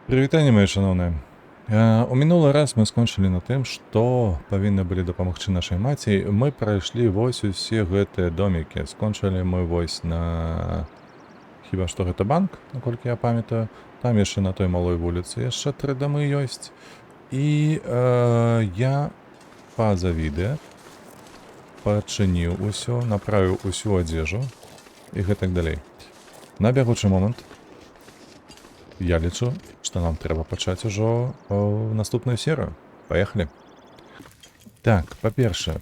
Прывітанне, мае шаноўныя. У мінулы раз мы скончылі на тым, што павінны былі дапамагчы нашай маці. Мы прайшлі вось усе гэтыя домікі. Скончылі мы вось на... Хіба што гэта банк, наколькі я памятаю. Там яшчэ на той малой вуліцы яшчэ тры дамы ёсць. І я па-за відэа пачыніў усё, направіў усю адзежу і гэтак далей. На бягучы момант я лічу, што нам трэба пачаць ужо наступную серыю. Паехалі. Так, па-першае,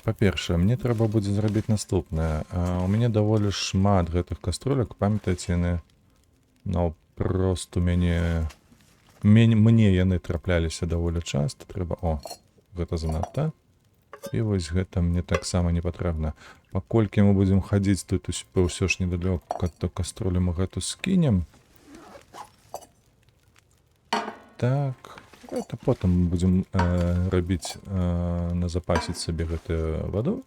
мне трэба будзе зрабіць наступнае. У мяне даволі шмат гэтых каструлек, памятаеце, яны наўпрост у мяне... Мне яны трапляліся даволі часта. Трэба... О, гэта занадта. І вось гэта мне таксама не патрэбна. Паколькі мы будзем хадзіць тут ўсё ж недалёка, то каструлю мы гэту скінем. Так, это потым мы будзем рабіць, назапасіць сабе гэтую ваду.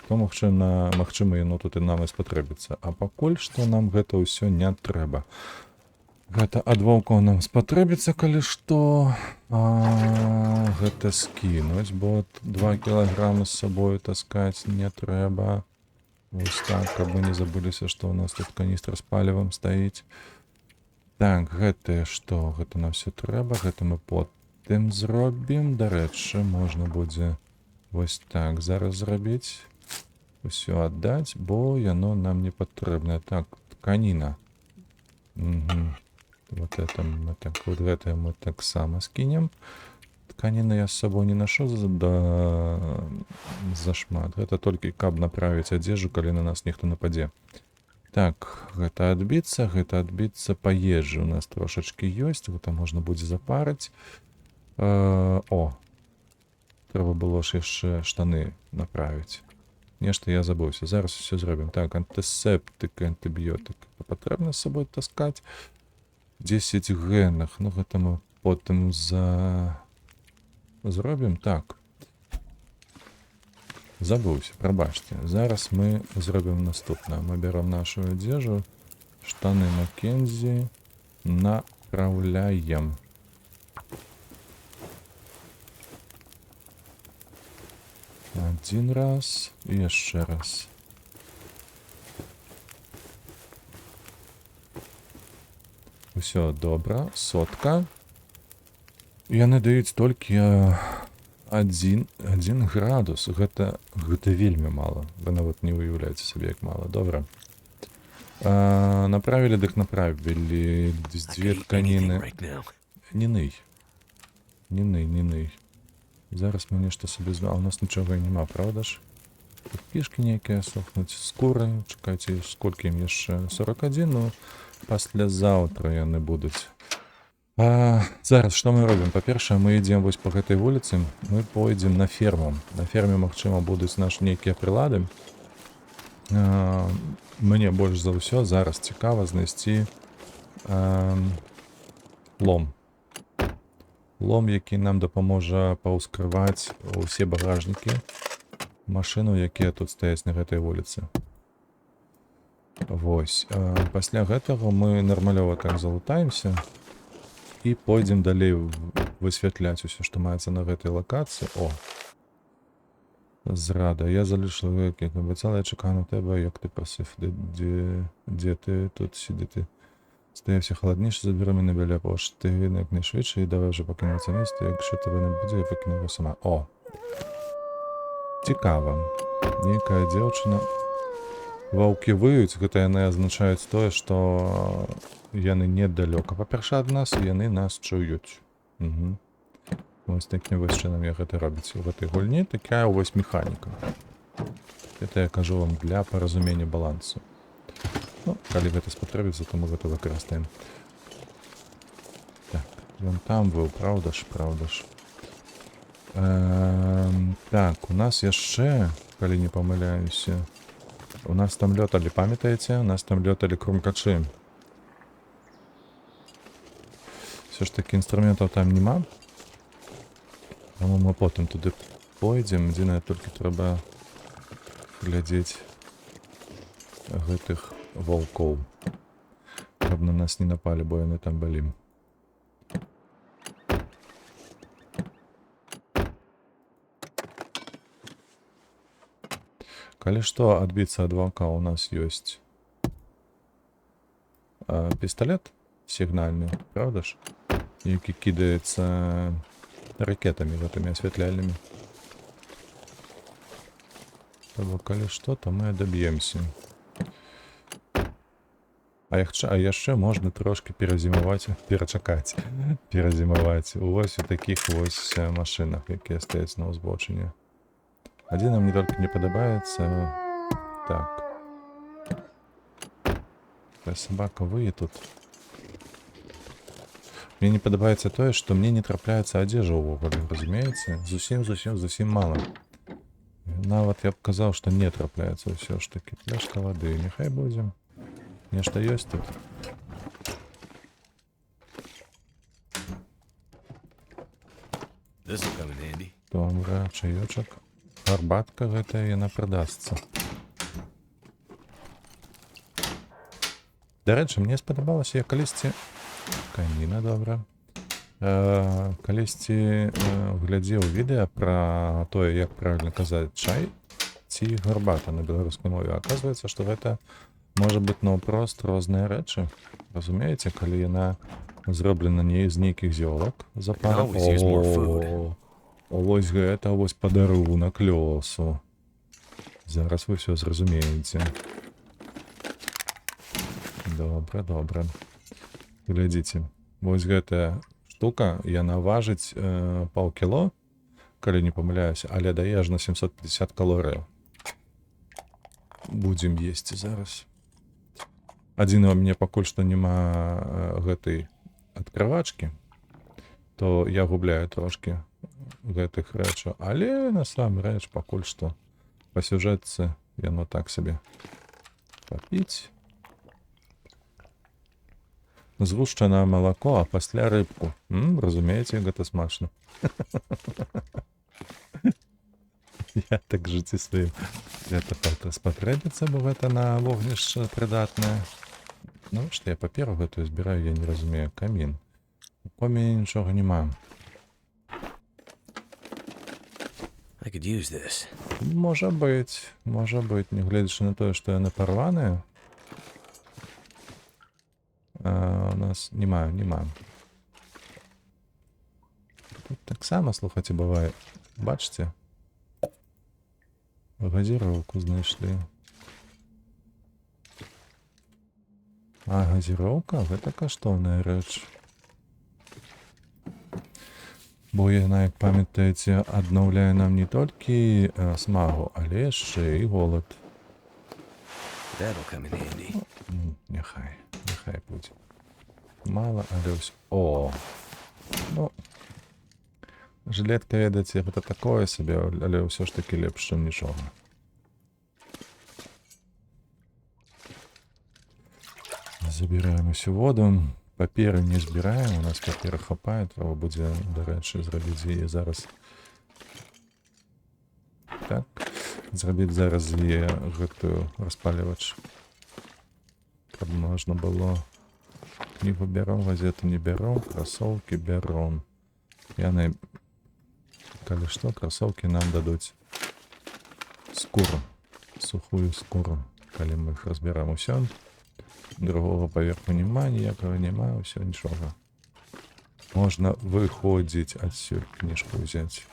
То магчыма, яно тут і нам і спатрэбіцца. А пакуль што нам гэта ўсё не трэба. Гэта ад ваўкоў нам спатрэбіцца, калі што. Гэта скінуць, бо 2 кілаграма з сабою таскаць не трэба. Вось так, каб мы не забыліся, што ў нас тут каністра з палівам стаіць. Так, гэтае што? Гэта нам всё трэба, гэта мы потым зробім. Дарэчы, можна будзе вось так зараз зрабіць. Усё аддаць, бо яно нам не патрэбнае. Так, тканіна. Вот это мы так, вот гэта мы таксама скінем. Тканіны я з сабой не нашу зашмат. Гэта толькі каб направіць адзежу, калі на нас нехта нападзе. Так, гэта адбіцца, гэта адбіцца. Па ежы у нас трошачкі ёсць, гэта можна будзе запарыць. О, трэба было ж яшчэ штаны направіць. Нешта я забыўся. Зараз усё зробім. Так, антысептык, антыбіётык патрэбна з сабой таскаць. 10 генах. Ну, гэта мы потым зробім. Так. Забыўся, прабачце. Зараз мы зробім наступнае. Мы бяром нашу адзежу, штаны Маккензі, направляем. Адзін раз і яшчэ раз. Усё добра, сотка. Яны даюць толькі адзін градус. Гэта вельмі мала. Вы нават не уяўляеце сабе, як мала. Добра. Направілі, дык направілі. Дзве тканіны. Не ный. Не ный, не ный. Зараз мы нешта сабе А у нас нічога і няма, праўда ж? Тут кішкі нейкія сохнуць, скуры. Чакайце, сколькі ім яшчэ? 41, ну, паслязаўтра яны будуць. Зараз што мы робім? Па-першае, мы ідзем вось па гэтай вуліцы, мы пойдзем на ферму. На ферме, магчыма, будуць нашы нейкія прылады. Мне больш за ўсё зараз цікава знайсці лом. Лом, які нам дапаможа паўскрываць усе багажнікі машыну, якія тут стаяць на гэтай вуліцы. Вось. Пасля гэтага мы нармалёва так залутаемся і пойдзем далей высвятляць усё, што маецца на гэтай лакацыі. О! Зрада. Я залішыла, як абяцала, я чакаю на тебе, як ти просив. Де ти тут сидіти? Стає все холодніше за дверима не біля пошти. Якнайшвидше і давай вже покинемо це місто. Якщо тебе не буде, я покину його сама. О! Цікава. Нейкая дзеўчына. Ваўкі выюць, гэта яны азначаюць тое, што яны недалёка, па-перша, ад нас, і яны нас чуюць. Угу. Вось такім вось чынам я гэта робіць. У гэтай гульні такая вось механіка. Это я кажу вам для паразумення балансу. Ну, калі гэта спатрэбіцца, то мы гэта выкарыстаем. Так, ён там быў, праўда ж, праўда ж. Так, у нас яшчэ, калі не памыляюся, у нас там лёталі, памятаеце? У нас там лёталі крумкачы. Всё ж таки інструментаў там няма. Таму мы потым туды пойдзем. Адзінае, толькі трэба глядзець гэтых ваўкоў. Каб на нас не напалі, бо яны там былі. Калі што, адбіцца ад ваўка, у нас ёсць пісталет сігнальны, правда ж? Які кідаецца ракетамі гэтымі асвятляльнымі. То бок, калі што, то мы адаб'емся. А яшчэ можна трошкі перазімаваць, перачакаць, перазімаваць вось у такіх вось машынах, якія стаяць на ўзбочыне. Адзінае, мне толькі не падабаецца. Так. Такая сабака вые тут. Мне не падабаецца тое, што мне не трапляецца адзежа ўвогуле, разумееце? Зусім, зусім, зусім мала. Нават я б казаў, што не трапляецца ўсё ж такі. Пляшка вады, няхай будзе. Нешта ёсць тут? This'll come in handy. Добра, чаёчак. Гарбатка гэтая, яна прадасца. Дарэчы, мне спадабалася, я калісьці... Каніна, добра. Калісьці глядзеў відэа пра тое, як правільна казаць чай ці гарбата на беларускай мове. Аказваецца, што гэта можа быць наўпрост розныя рэчы. Разумееце, калі яна зроблена не з нейкіх зёлак, запара. Always use more food. О, вось гэта вось падарунак лёсу. Зараз вы ўсё зразумееце. Добра, добра. Глядзіце, вось гэтая штука, яна важыць паўкіло, калі не памыляюся, але дае аж на 750 калорыяў. Будзем есці зараз. Адзінае, у мяне пакуль што няма гэтай адкрывачкі, то я губляю трошкі гэтых рэчаў, але насамрэч пакуль што па сюжэтцы яно так сабе. Папіць. Згушчанае малако, а пасля рыбку. Разумееце, як гэта смачна. Я так жыцці сваім. Гэта спатрэбіцца, бо гэта на вогнішча прыдатнае. Ну, што я паперу гэтую збіраю, я не разумею. Камін. У коміне нічога няма. I could use this. Можа быць, можа быць, нягледзячы на тое, што яны парваныя. У нас няма, няма. Тут таксама, слухайце, бывае. Бачыце? Газіроўку знайшлі. А газіроўка гэта каштоўная рэч. Бо яна, як памятаеце, аднаўляе нам не толькі смагу, але яшчэ і голад. That'll come in handy. Няхай, няхай будзе. Мала, але ўсё. О! Ну, жилетка, ведаеце, гэта такое сабе, але ўсё ж такі лепш, чым нічога. Забіраем усю воду. Паперы не збіраем, у нас паперы хапае, трэба будзе, дарэчы, зрабіць яе зараз. Так, зрабіць зараз яе гэтую распалівач. Каб можна было. Кнігу бяром, газету не бяром, красоўкі бяром. Яны, калі што, красоўкі нам дадуць скуру, сухую скуру, калі мы іх разбяром усё. Другого паверху няма, ніякага няма, усё, нічога. Можна выходзіць адсюль, кніжку ўзяць.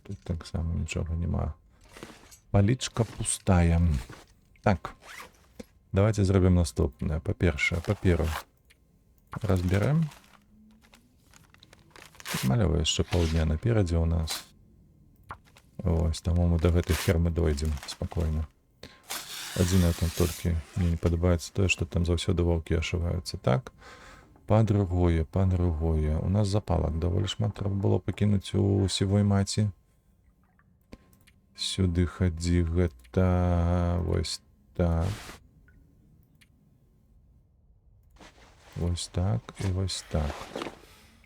Тут таксама нічога няма. Палічка пустая. Так, давайте зробім наступнае. Па-першае, паперу разбярэм. Малёва яшчэ паўдня наперадзе ў нас. Вось, таму мы да гэтай фермы дойдзем спакойна. Адзінае там толькі мне не падабаецца тое, што там заўсёды ваўкі ашываюцца. Так, па-другое, у нас запалак даволі шмат трэба было пакінуць у сівой маці. Сюды хадзі, гэта вось так. Вось так і вось так.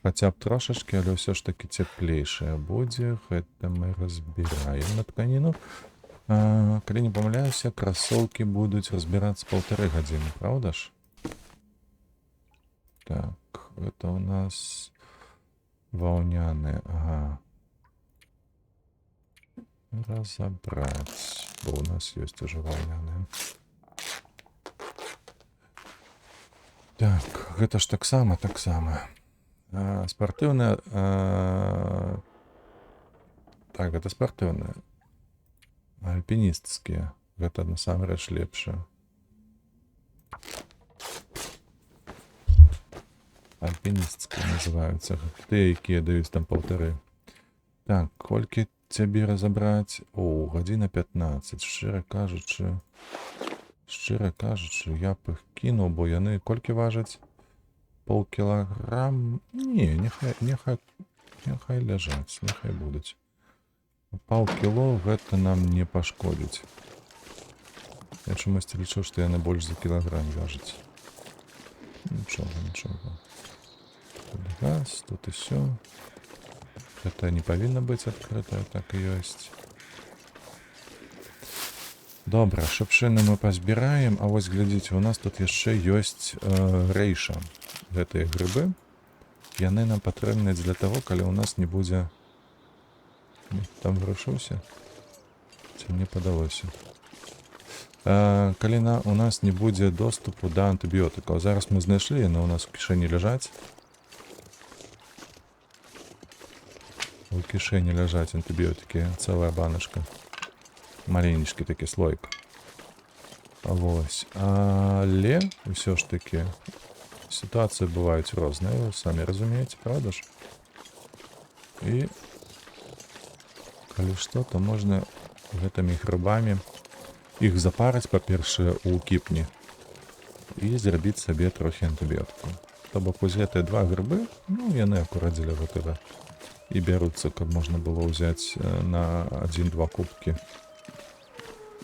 Хаця б трошачкі, але ўсё ж такі цяплейшая будзе. Гэта мы разбіраем на тканіну. Калі не памыляюся, красоўкі будуць разбірацца паўтары гадзіны, праўда ж? Так, гэта у нас ваўняныя, ага. Разабраць, бо у нас ёсць ужо ваўняныя. Так, гэта ж таксама, таксама. А, спартыўная... А, так, гэта спартыўная. Альпінісцкія. Гэта насамрэч лепшае. Альпінісцкія называюцца. Тыя, якія даюць там паўтары. Так, колькі цябе разабраць? О, гадзіна 15. Шчыра кажучы, я б іх кінуў, бо яны колькі важаць? Паўкілаграм? Не, няхай ляжаць, няхай будуць. Паўкіло гэта нам не пашкодзіць. Я чамусьці лічыў, што яны больш за кілаграм важаць. Нічога, нічога. Тут газ, тут і всё. Гэта не павінна быць адкрыта, так і ёсць. Добра, шыпшыны мы пазбіраем, а вось глядзіце, у нас тут яшчэ ёсць рэйша. Гэтыя грыбы, яны нам патрэбныя для таго, калі ў нас не будзе... Там вырушыўся? Ці мне падалося? Калі у нас не будзе доступу да антыбіётыкаў. Зараз мы знайшлі, яны ў нас у кішэні ляжаць. У кішэні ляжаць антыбіётыкі, цэлая баначка. Маленечкі такі слоік. Вось. Але ўсё ж такі сітуацыі бываюць розныя, вы самі разумееце, правда ж? І калі што, то можна гэтымі грыбамі іх запарыць, па-першае, у кіпні і зрабіць сабе трохі антыбіётыку. То бок вось гэтыя два грыбы, ну, яны акурат дзеля гэтага і бяруцца, каб можна было ўзяць на адзін-два кубкі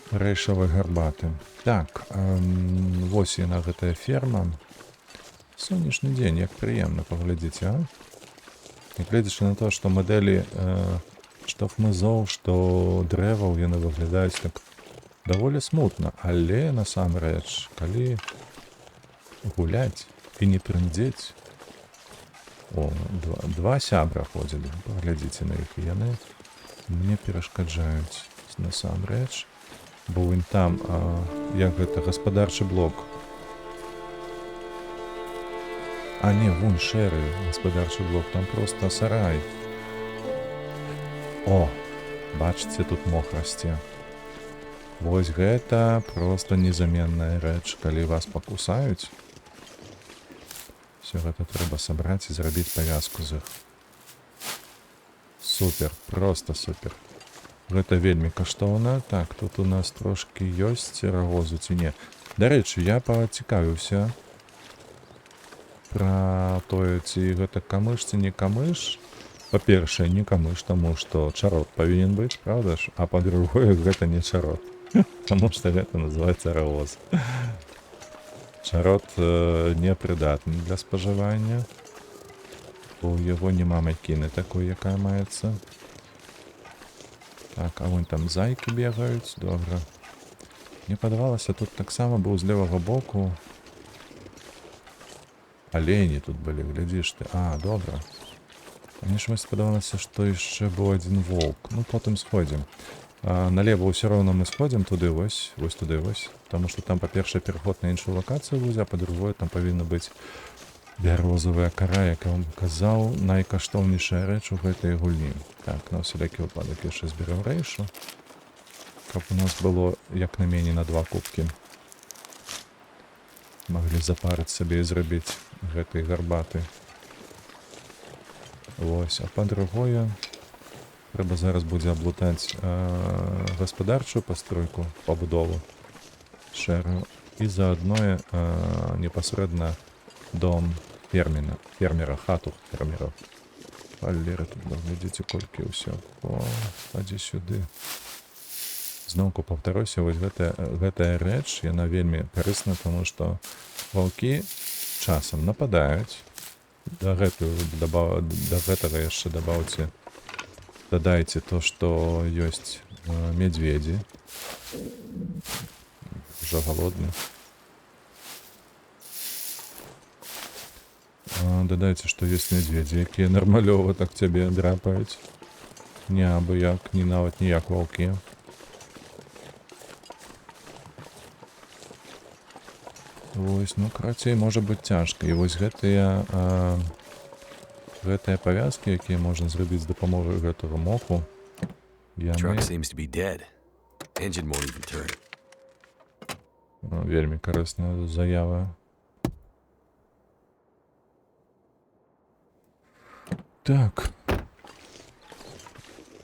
рэйшавай гарбаты. Так, вось яна, гэтая ферма. Сонечны дзень, як прыемна, паглядзіце, а? Нягледзячы на то, што мадэлі што хмызоў, што дрэваў, яны выглядаюць так даволі смутна, але насамрэч, калі гуляць і не трындзець. О, два сябра ходзяць, паглядзіце на іх, яны мне перашкаджаюць насамрэч. Бо вунь там, як гэта, гаспадарчы блок. А не, вунь шэры гаспадарчы блок, там просто сарай. О, бачыце, тут мох расце. Вось гэта просто незаменная рэч, калі вас пакусаюць. Всё гэта трэба сабраць і зрабіць павязку з іх. Супер, просто супер. Гэта вельмі каштоўна. Так, тут у нас трошкі ёсць рагозу ці не. Дарэчы, я пацікавіўся пра тое, ці гэта камыш, ці не камыш. Па-першае, не камыш, таму што чарот павінен быць, праўда ж? А па-другое, гэта не чарот. Таму што гэта называецца рагоз. Чарот непрыдатны для спажывання. Бо ў яго няма мякіны такой, якая маецца. Так, а вон там зайкі бегаюць, добра. Мне падавалася, тут таксама быў з левага боку. Алені тут былі, глядзіш ты. А, добра. А мне чамусь падавалася, што яшчэ быў адзін воўк. Ну, потым сходзім. А, налево ўсё роўна мы сходзім туды вось, вось туды вось. Таму што там, па-першае, пераход на іншую лакацыю будзе, а па-другое, там павінна быць бярозавая кара, як я вам казаў, найкаштоўнейшая рэч у гэтай гульні. Так, на ўсялякі выпадак яшчэ зберем рэйшу, каб у нас было як найменей на два кубкі. Маглі запарыць сабе і зрабіць гэтай гарбаты. Вось, а па-другое, трэба зараз будзе аблутаць гаспадарчую пастройку, пабудову шэрую, і заадно непасрэдна дом фермера, хату фермера. Валеры тут, глядзіце, колькі ўсё. О, хадзі сюды. Зноўку паўтаруся, вось гэтая рэч, яна вельмі карысна, таму што ваўкі часам нападаюць. Да гэтага яшчэ дадайце то, што ёсць медведзі. Уже голодны. Дадайце, што ёсць медведзі, якія нармалёва так цябе драпаюць. Не абы як, ні нават не як ваўкі. Вось, ну, карацей, можа быць цяжка. І вось гэтыя павязкі, якія можна зрабіць з дапамогай гэтага моху, яны Truck seems to be dead. Engine won't even turn. Ну, вельмі карысная заява. Так,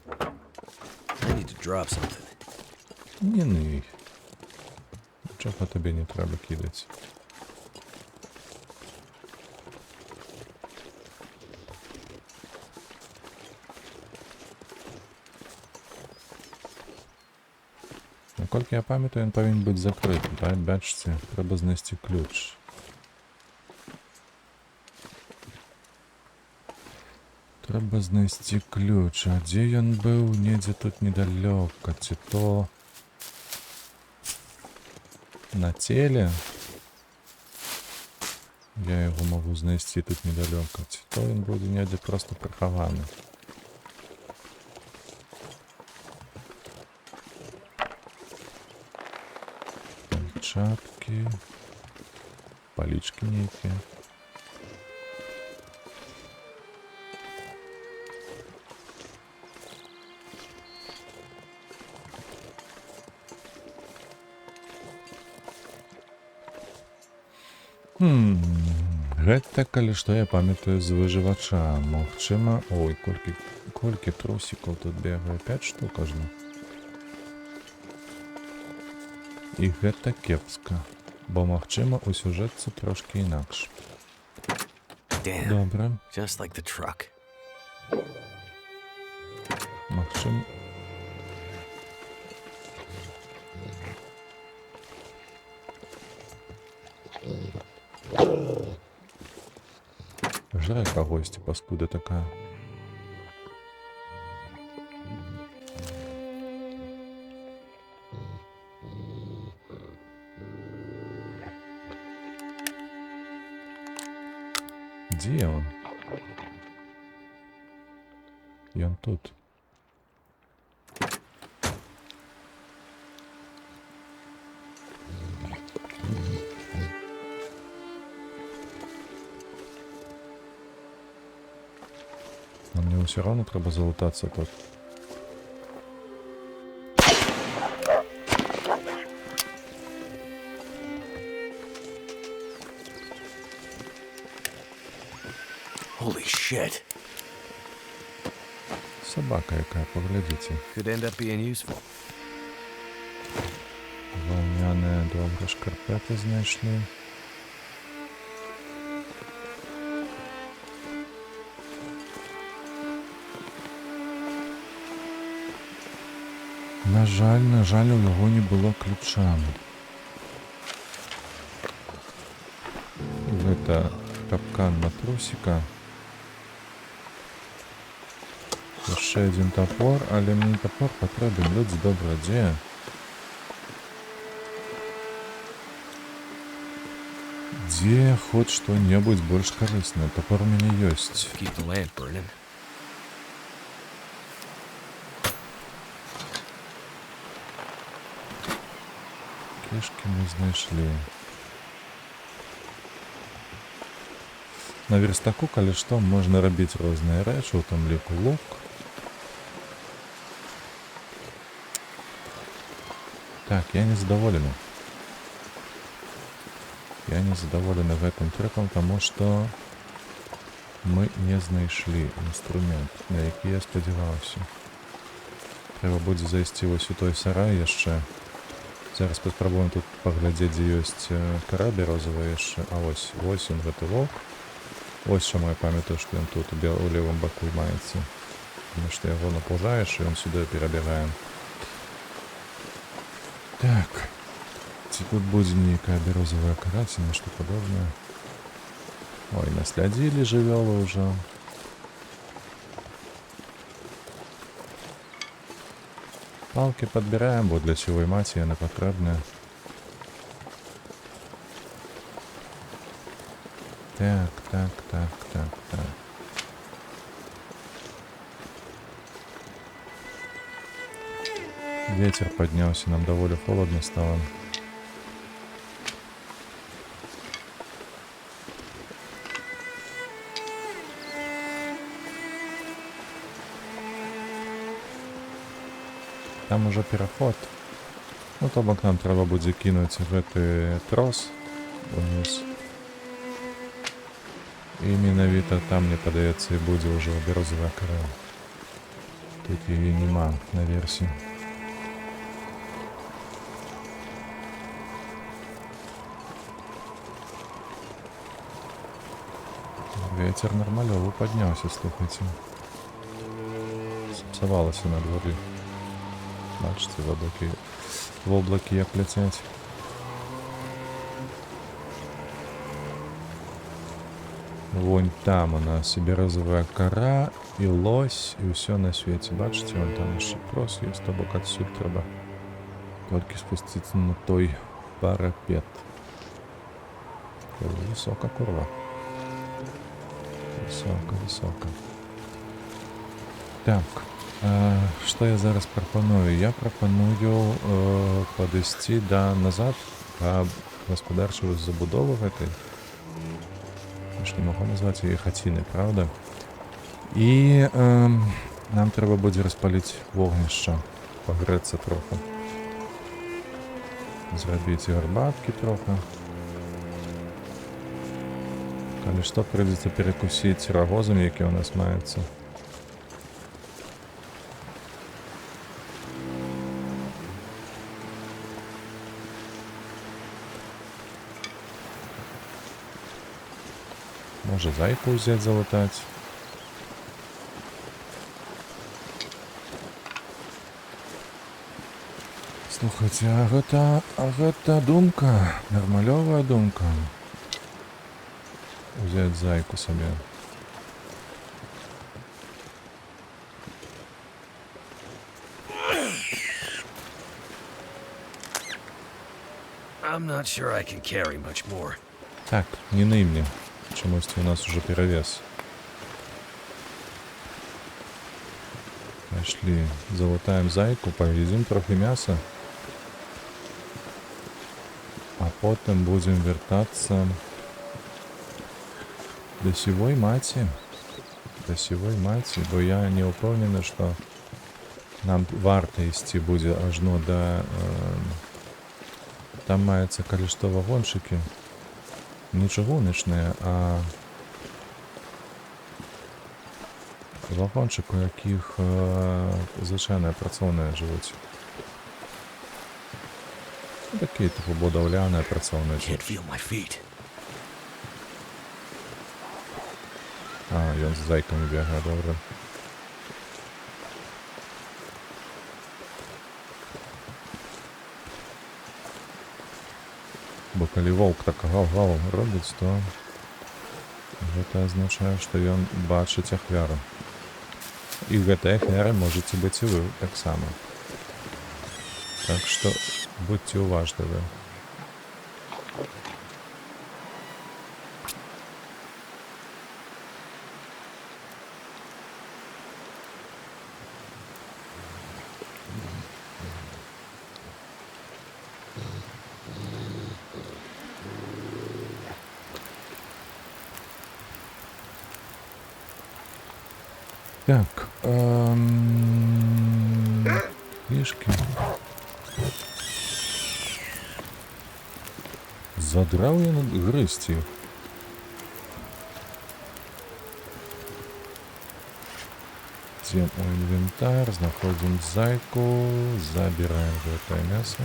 I need to drop something. Не ный. Нічога табе не трэба кідаць. Наколькі я памятаю, ён павінен быць закрыты, так? Бачыце, трэба знайсці ключ. Трэба знайсці ключ. А дзе ён быў? Недзе тут недалёка. Ці то на целе? Я яго магу знайсці тут недалёка. Ці то ён будзе недзе проста прыхаваны. Пальчаткі. Палічкі нейкія. Гэта, калі што, я памятаю з выжывача. Магчыма... Ой, колькі трусікаў тут бегае? 5 штук ажно. І гэта кепска. Бо, магчыма, у сюжэтцы трошкі інакш. Damn. Добра. Just like the truck. Магчыма... Жрэ кагосьці, паскуда такая. Дзе ён? Ён тут. Но мне ўсё роўно трэба залутацца тут. Holy shit. Сабака якая, паглядзіце. Could end up being useful. Ваўняныя, добра, шкарпеты знайшлі. На жаль, у яго не было ключа. Гэта капкан на трусіка. Яшчэ адзін топор, але мне топор патрэбен, людзі добрыя, дзе? Дзе хоць што-небудзь больш карыснае? Топор у мяне ёсць. Keep the lamp burning. Кішкі мы знайшлі. На верстаку, калі што, можна рабіць розныя рэчы, у тым ліку лук. Так, я незадаволены. Я незадаволены гэтым трекам, таму што мы не знайшлі інструмент, на які я спадзяваўся. Трэба будзе зайсці вось у той сарай яшчэ. Зараз паспрабуем тут паглядзець, дзе ёсць кара бярозавая яшчэ. А вось ён, гэты воўк. Вось чаму я памятаю, што ён тут у левым баку маецца. Таму што яго напужаеш, і ён сюды перабягае. Так. Ці тут будзе нейкая бярозавая кара, ці нешта падобнае. Ой, наслядзілі жывёлы ўжо. Палкі падбіраем, бо для сівой маці яны патрэбныя. Так, так, так, так, так. Вецер падняўся, нам даволі холадна стала. Там ужо пераход. Ну, то бок нам трэба будзе кінуць гэты трос уніз. І менавіта там, мне падаецца, і будзе ўжо бярозавая кара. Тут яе няма наверсе. Вецер нармалёва падняўся, слухайце. Сапсавалася на двары. Бачыце, воблакі як ляцяць. Вон там у нас і бярозавая кара, і лось, і ўсё на свеце. Бачыце, вон там яшчэ трос ёсць, то бок адсюль трэба толькі спусціцца на той парапет. Высока, курва. Высока, высока. Так, што я зараз прапаную? Я прапаную падысці да назад да гаспадарчай забудовы гэтай. Я ж не магу назваць яе хацінай, праўда? І нам трэба будзе распаліць вогнішча, пагрэцца троху. Зрабіць гарбаткі троху. Калі што, прыйдзецца перакусіць рагозам, які ў нас маецца. Можа, зайку ўзяць, залатаць. Слухайце, а гэта думка, нармалёвая думка. Узяць зайку сабе. I'm not sure I can carry much more. Так, не ны мне. Чамусьці у нас ужо перавес. Пайшлі, залатаем зайку, паедзім трохі мяса. А потым будзем вяртацца да сівой маці. Да сівой маці, бо я не ўпэўнены, што нам варта ісці будзе ажно да... Там маецца, калі што, вагончыкі. Не чыгуначныя, а вагончык, у якіх звычайныя працоўныя жывуць. Ну, такія, тыпу, будаўляныя працоўныя. Can't feel my feet. А, ён з зайкамі бегае, добра. Бо калі воўк так гаў-гаў робіць, то гэта азначае, што ён бачыць ахвяру. І гэтай ахвярай можаце быць і вы таксама. Так што будзьце уважлівы. Так, кішкі. Задраў ён грызць іх. Ідзем у інвентар, знаходзім зайку, забіраем гэтае мяса.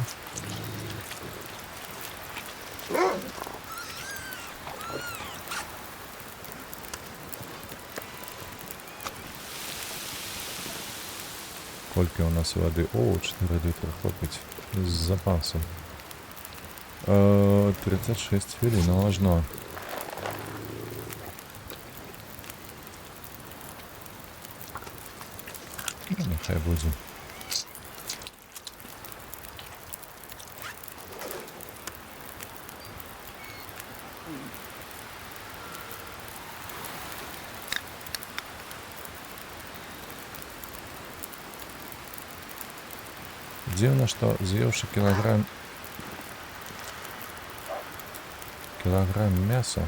Колькі у нас вады? О, 4 літра хопіць з запасам. 36 хвілін, ажно. Ну, няхай будзе. Дзіўна, што з'еўшы кілаграм мяса.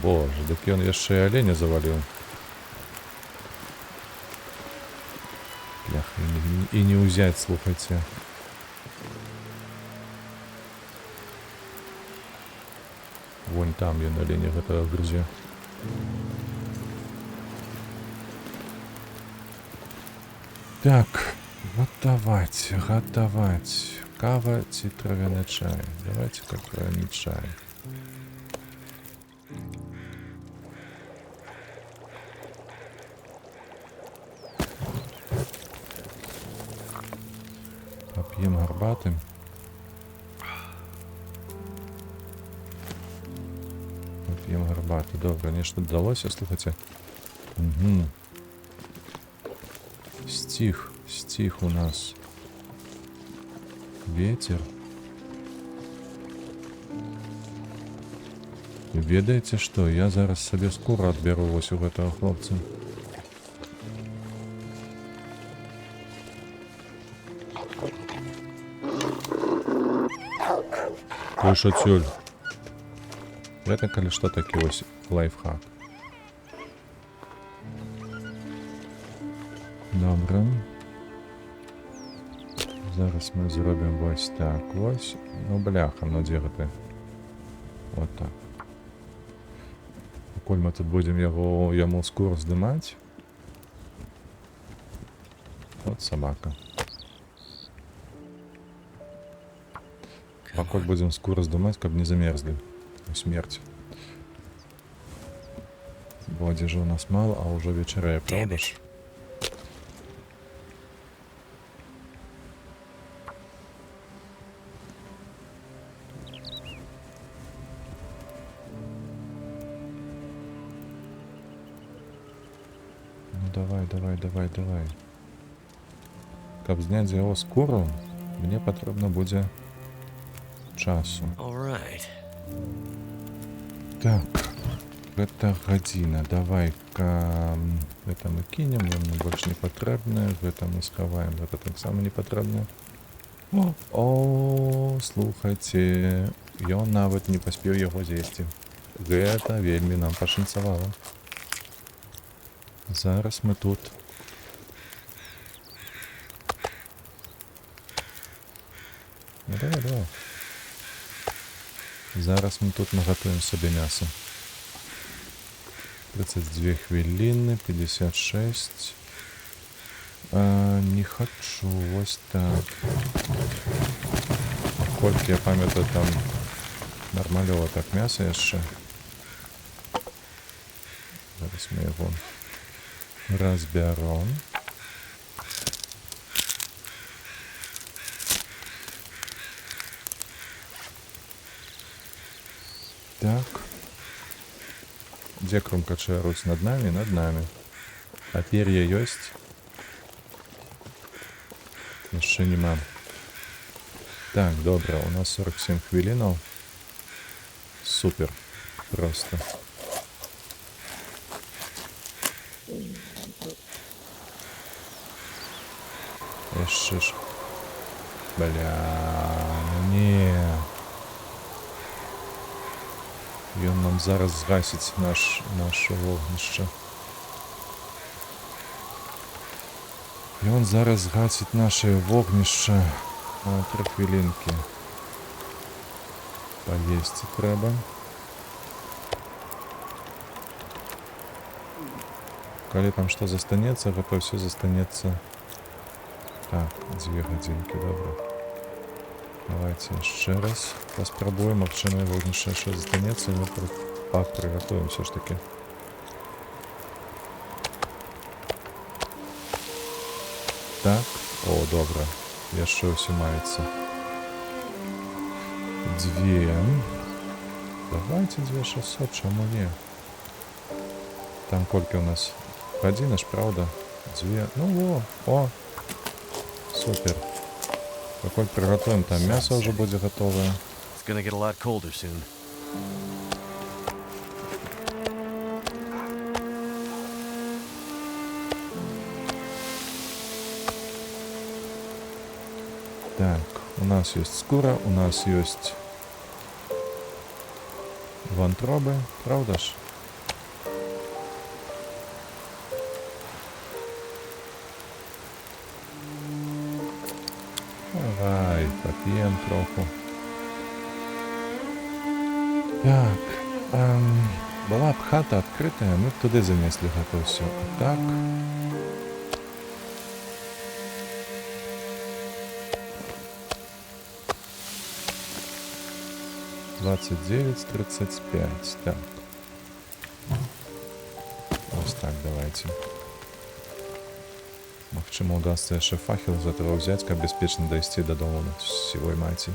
Боже, дык ён яшчэ і аленя заваліў. Бляха, і не ўзяць, слухайце. Вон там ён аленя гэтага грызе. Так, гатаваць, гатаваць. Кава ці травяны чай? Давайте-ка травяны чай. Пап'ем гарбаты. Пап'ем гарбаты. Добра, нешта дадалося, слухайце. Угу. Сціх, сціх у нас. Ветер. Ведаеце што, я зараз сабе скуру адбяру вось у гэтага хлопца. Кыш адсюль. Гэта, калі што, такі вось лайфхак. Добра. Зараз мы зробім вось так вось. Ну, бляха, ну дзе гэта? Вот так. Пакуль мы тут будзем яму скуру здымаць. Вот сабака. Пакуль будзем скуру здымаць, каб не замерзлі. У смерць. Бо адзежы у нас мала, а ўжо вечарэе, праўда ж? Ну давай, давай, давай, давай. Каб зняць з яго скуру, мне патрэбна будзе часу. All right. Так, гэта гадзіна. Давай-ка гэта мы кінем, нам больш не патрэбна. Гэта мы схаваем, гэта таксама не патрэбна. О, о, слухайце, ён нават не паспеў яго з'есці. Гэта вельмі нам пашанцавала. Зараз мы тут. Ну давай, давай. Зараз мы тут нагатуем сабе мяса. 32 хвіліны, 56. Не хачу, вось так. Колькі я памятаю, там нармалёва так мяса яшчэ. Зараз мы яго разбяром. Так. Дзе крумкачы аруць? Над намі? Над намі. А пер'я ёсць? Яшчэ нема. Так, добра, у нас 47 хвілінаў. Супер. Просто. Яшчэ ж. Бля, ну не. Ён нам зараз згасіць наше вогнішча. Ён зараз згасіць наше вогнішча. На 3 хвілінкі. Паесці трэба. Калі там што застанецца, гэта ўсё застанецца. Так, 2 гадзінкі, добра. Давайте яшчэ раз паспрабуем, магчыма, вогнішча яшчэ застанецца, і мы прыгатуем усё ж такі. Так, о, добра, яшчэ ўсё маецца. Дзве. Давайте дзве шэсцьсот, чаму не? Там колькі у нас? Гадзіна ж, праўда? Дзве, ну во, о, супер. Пакуль прыгатуем, там мясо ўжо будзе гатовае. It's gonna get a lot colder soon. Так, у нас ёсць скура, у нас ёсць вантробы, праўда ж? Давай, пап'ем троху. Так, была б хата адкрытая, мы б туды занеслі гэта ўсё. А так. 29:35. Так. Вось так, давайце. Магчыма, удасца яшчэ факел з этого взять, каб бяспечна дайсці да дому на сівой маці.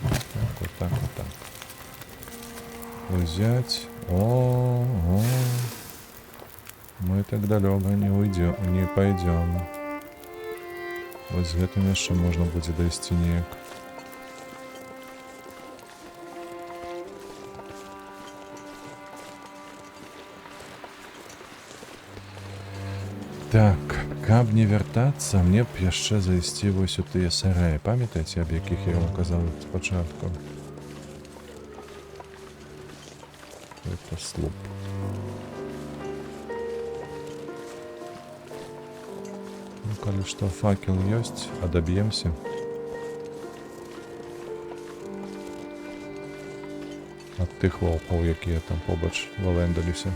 Так, вот так, вот так. Взять. О, о. Мы так далеко не уйдем, не пойдем. Вот з гэтым яшчэ можна будзе дайсці неяк. Так, каб не вяртацца, мне б яшчэ зайсці вось у тыя сараі. Памятаеце, аб якіх я вам казаў спачатку? Это слуп. Ну, калі што, факел ёсць, адаб'емся. Ад тых ваўкоў, якія там побач валэндаліся.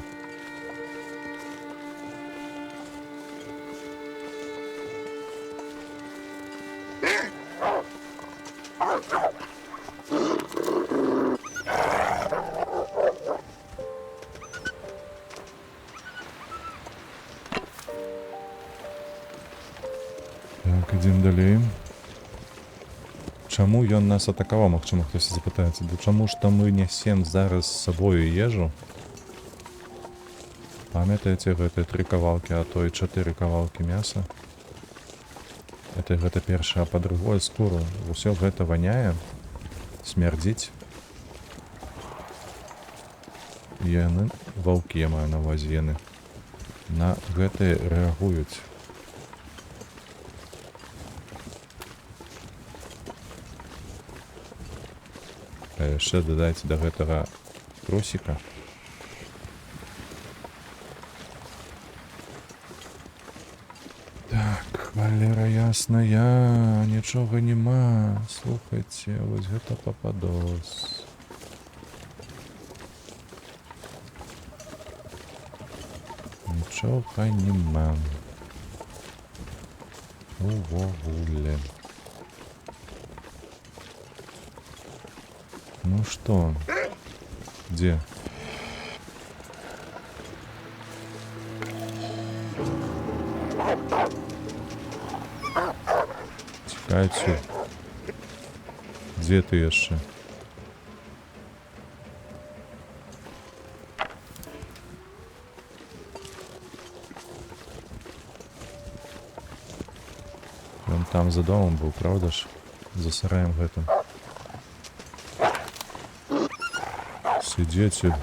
Так, ідзем далей. Чаму ён нас атакаваў, магчыма, хтось запытаецца. Да чаму ж там мы нясем зараз з сабою ежу? Памятаеце гэтыя 3 кавалкі, а то і 4 кавалкі мяса? Это гэта першае, а па-другое скуру. Усё гэта ваняе, смярдзіць. Яны, ваўкі, я маю на ўвазе, яны на гэтае рэагуюць. А яшчэ дадайце да гэтага тросіка. Так, Валера ясная, нічога нема. Слухайце, вось гэта пападос. Нічога нема. Увогуле. Ну что? Где? Тікай отсюда. Где ты яшчэ? Ён там за домом был, правда ж? За сараем гэтым. Иди отсюда.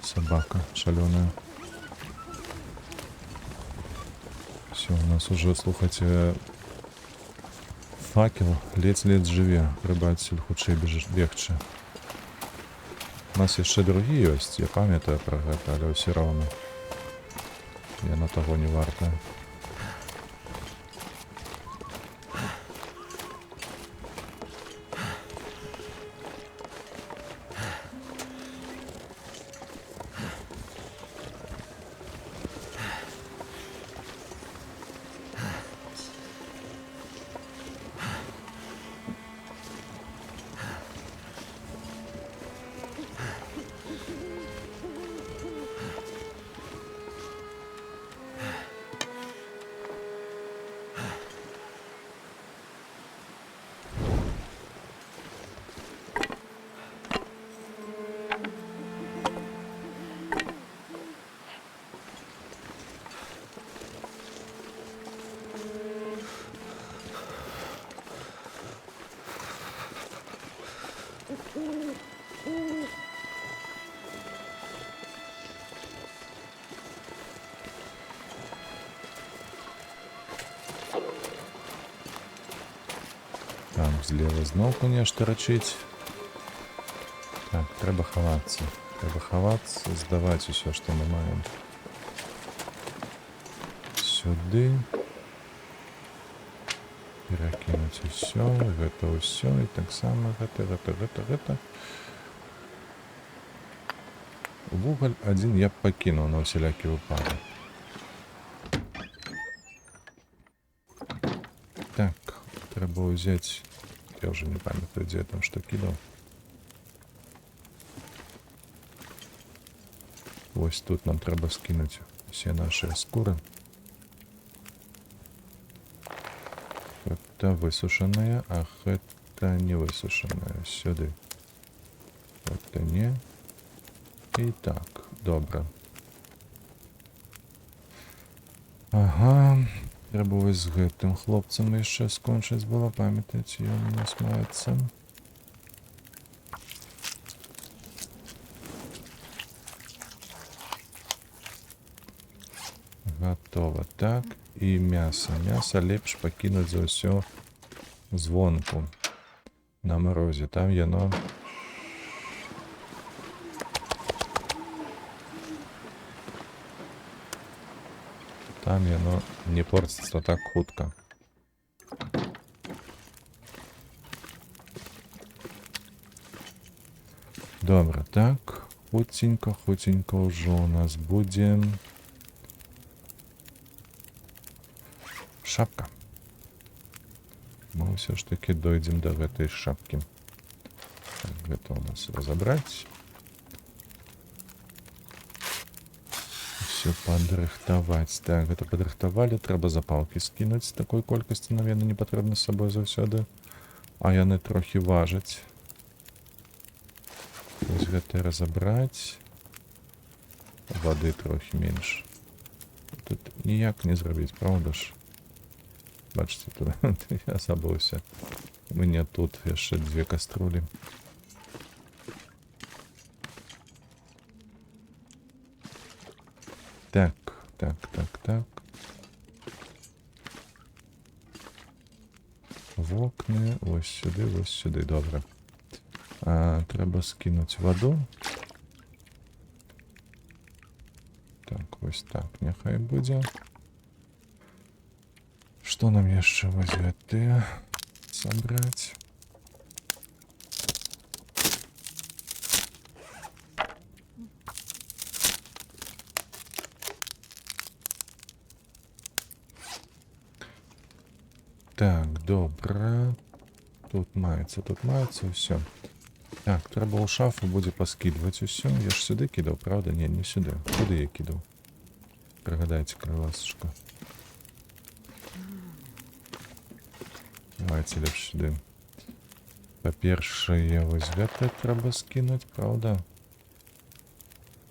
Собака шаленая. Все, у нас уже, слухайте, факел ледзь-ледзь жыве. Трэба адсюль хутчэй бежыш, бегчы. У нас яшчэ другі ёсць, я памятаю пра гэта, але ўсё роўна. Яно таго не вартае. Злева зноўку нешта рачыць. Так, трэба хавацца. Трэба хавацца, здаваць усё, што мы маем. Сюды. Перакінуць усё, гэта ўсё, і таксама гэта, гэта, гэта, гэта. Вугаль адзін я б пакінуў на ўсялякі выпадак. Так, трэба ўзяць... Я ўжо не памятаю, дзе я там што кідаў. Вось тут нам трэба скінуць усе нашы скуры. Гэта высушаная, а гэта не высушаная. Сюды. Гэта не. І так, добра. Ага, трэба вось з гэтым хлопцам яшчэ скончыць было, памятаеце, ён у нас маецца. Готово. Так, і мяса. Мяса лепш пакінуць за ўсё звонку на марозе. Там яно... Там яно не портится так хутка. Добра, так. Хуценька, хуценька ўжо у нас будзе... Шапка. Мы ўсё ж таки дойдзем до гэтай шапкі. Так, гэта у нас разабраць. Всё падрыхтаваць. Так, гэта падрыхтавалі, трэба запалкі скінуць з такой колькасці, нам яны не патрэбны з сабой заўсёды. А яны трохі важаць. Вось гэта разабраць. Вады трохі менш. Тут ніяк не зрабіць, праўда ж? Бачыце, тут я забыўся. У мяне тут яшчэ дзве каструлі. Так, так, так, так. Вокны, вось сюды, вось сюды, добра. Трэба скінуць ваду. Так, вось так, няхай будзе. Што нам яшчэ вось гэтыя сабраць? Так, добра. Тут маецца, ўсё. Так, трэба ў шафу будзе паскідваць усё. Я ж сюды кідаў, праўда? Не, не сюды. Куды я кідаў? Прыгадайце, калі ласачка. Давайте лепш сюды. Па-першае, вось гэта трэба скінуць, праўда?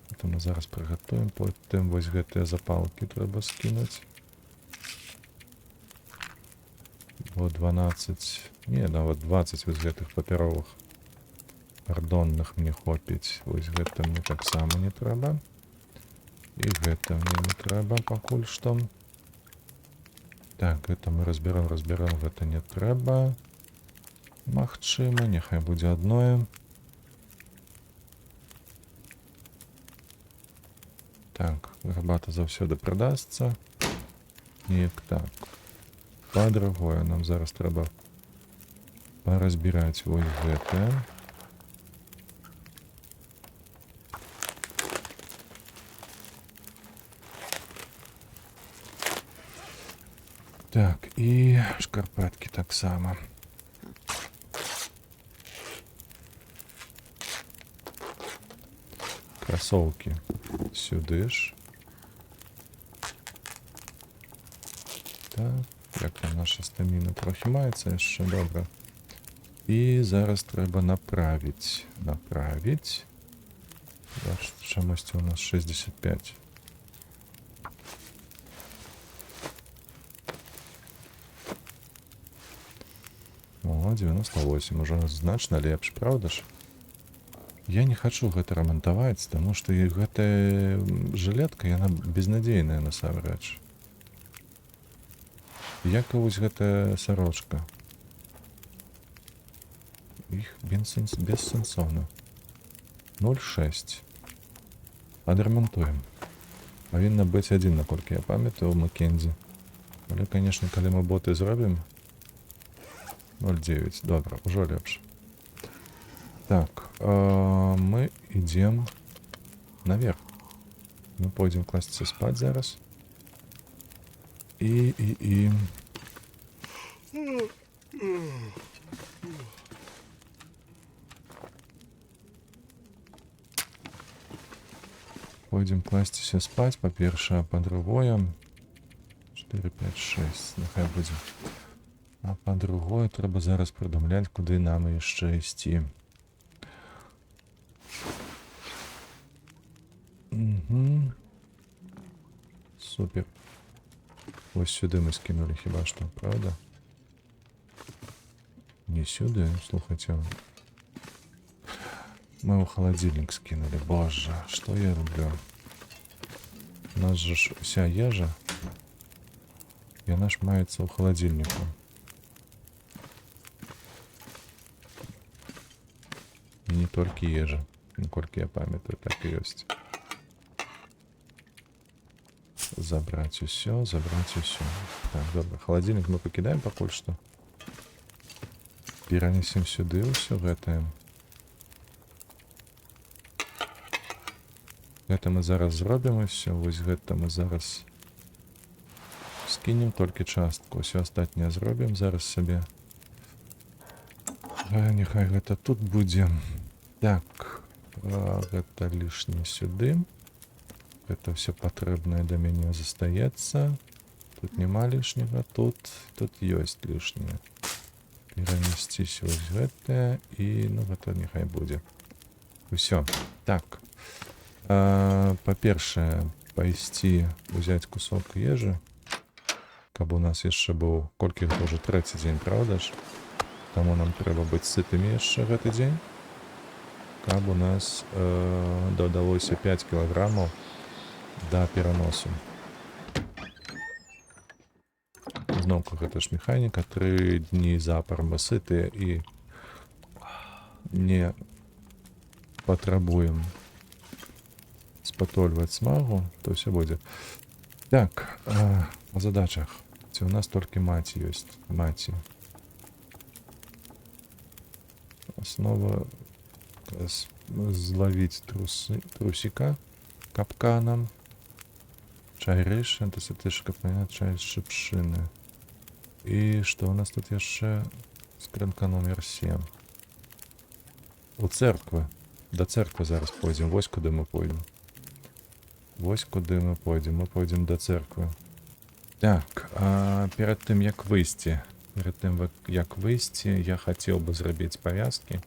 Гэта мы зараз прыгатуем, потым вось гэтыя запалкі трэба скінуць. Бо 12, не, нават 20 вось гэтых папяровых кардонных мне хопіць. Вось гэта мне таксама не трэба. І гэта мне не трэба пакуль што. Так, гэта мы разберем, разберем, гэта не трэба. Магчыма, няхай будзе адное. Так, гарбата заўсёды прадасца. Неяк так. Па-другое, нам зараз трэба паразбіраць вось гэтае. Так, і шкарпэткі таксама. Красоўкі сюды ж. Так, як там наша стаміна трохі маецца яшчэ, добра. І зараз трэба направіць. Направіць. Бачыце, чамусьці у нас 65. О, 98, ужо значна лепш, праўда ж? Я не хачу гэта рамантаваць, таму што і гэтая жылетка, яна безнадзейная насамрэч. Як і вось гэтая сарочка. Іх бессэнсоўна. 0,6. Адрамантуем. Павінна быць адзін, наколькі я памятаю, у Маккензі. Але, канешне, калі мы боты зробім... 0,9. Добра, ўжо лепш. Так, мы ідзем наверх. Мы пойдзем класціся спаць зараз. І... Пойдзем класціся спаць, па-першае, а па-другое... 4, 5, 6, няхай будзе. А па-другое, трэба зараз прыдумляць, куды нам яшчэ ісці. Угу. Супер. Вось сюды мы скінулі хіба што, правда? Не сюды, слухайце. Мы ў халадзільнік скінулі. Божа, што я роблю? У нас жа ж уся ежа, яна ж маецца ў халадзільніку. І не толькі ежа, наколькі я памятаю, так і ёсць. Забраць усё, забраць усё. Так, добра, халадзільнік мы пакідаем пакуль што. Перанесем сюды ўсё гэтае. Гэта мы зараз зробім усё, вось гэта мы зараз скінем толькі частку, усё астатняе зробім зараз сабе. Няхай гэта тут будзе. Так, гэта лішняе сюды. Гэта ўсё патрэбнае для мяне застаецца. Тут няма лішняга, тут ёсць лішняе. Перанесцісь вось гэтае і, ну, гэта няхай будзе. Усё. Так. Па-першае, пайсці узяць кусок ежы, каб у нас яшчэ быў, колькі гэта ўжо трэці дзень, праўда ж? Таму нам трэба быць сытымі яшчэ гэты дзень, каб у нас дадалося 5 кілаграмаў да пераносу. Зноўку гэта ж механіка, 3 дні запар мы сытыя і не патрабуем спатольваць смагу, то ўсё будзе. Так, па задачах. Ці ў нас толькі маці ёсць? Маці. Основа злавіць трусіка капканам. Чай рыж, антысептычны капкан, чай з шыпшыны. І што ў нас тут яшчэ? Скрынка номер 7. У церквы. Да церквы зараз пойдзем. Вось куды мы пойдзем. Вось куды мы пойдзем. Мы пойдзем да церквы. Так, а перад тым, як выйсці. Перад тым, як выйсці, я хацеў бы зрабіць павязкі.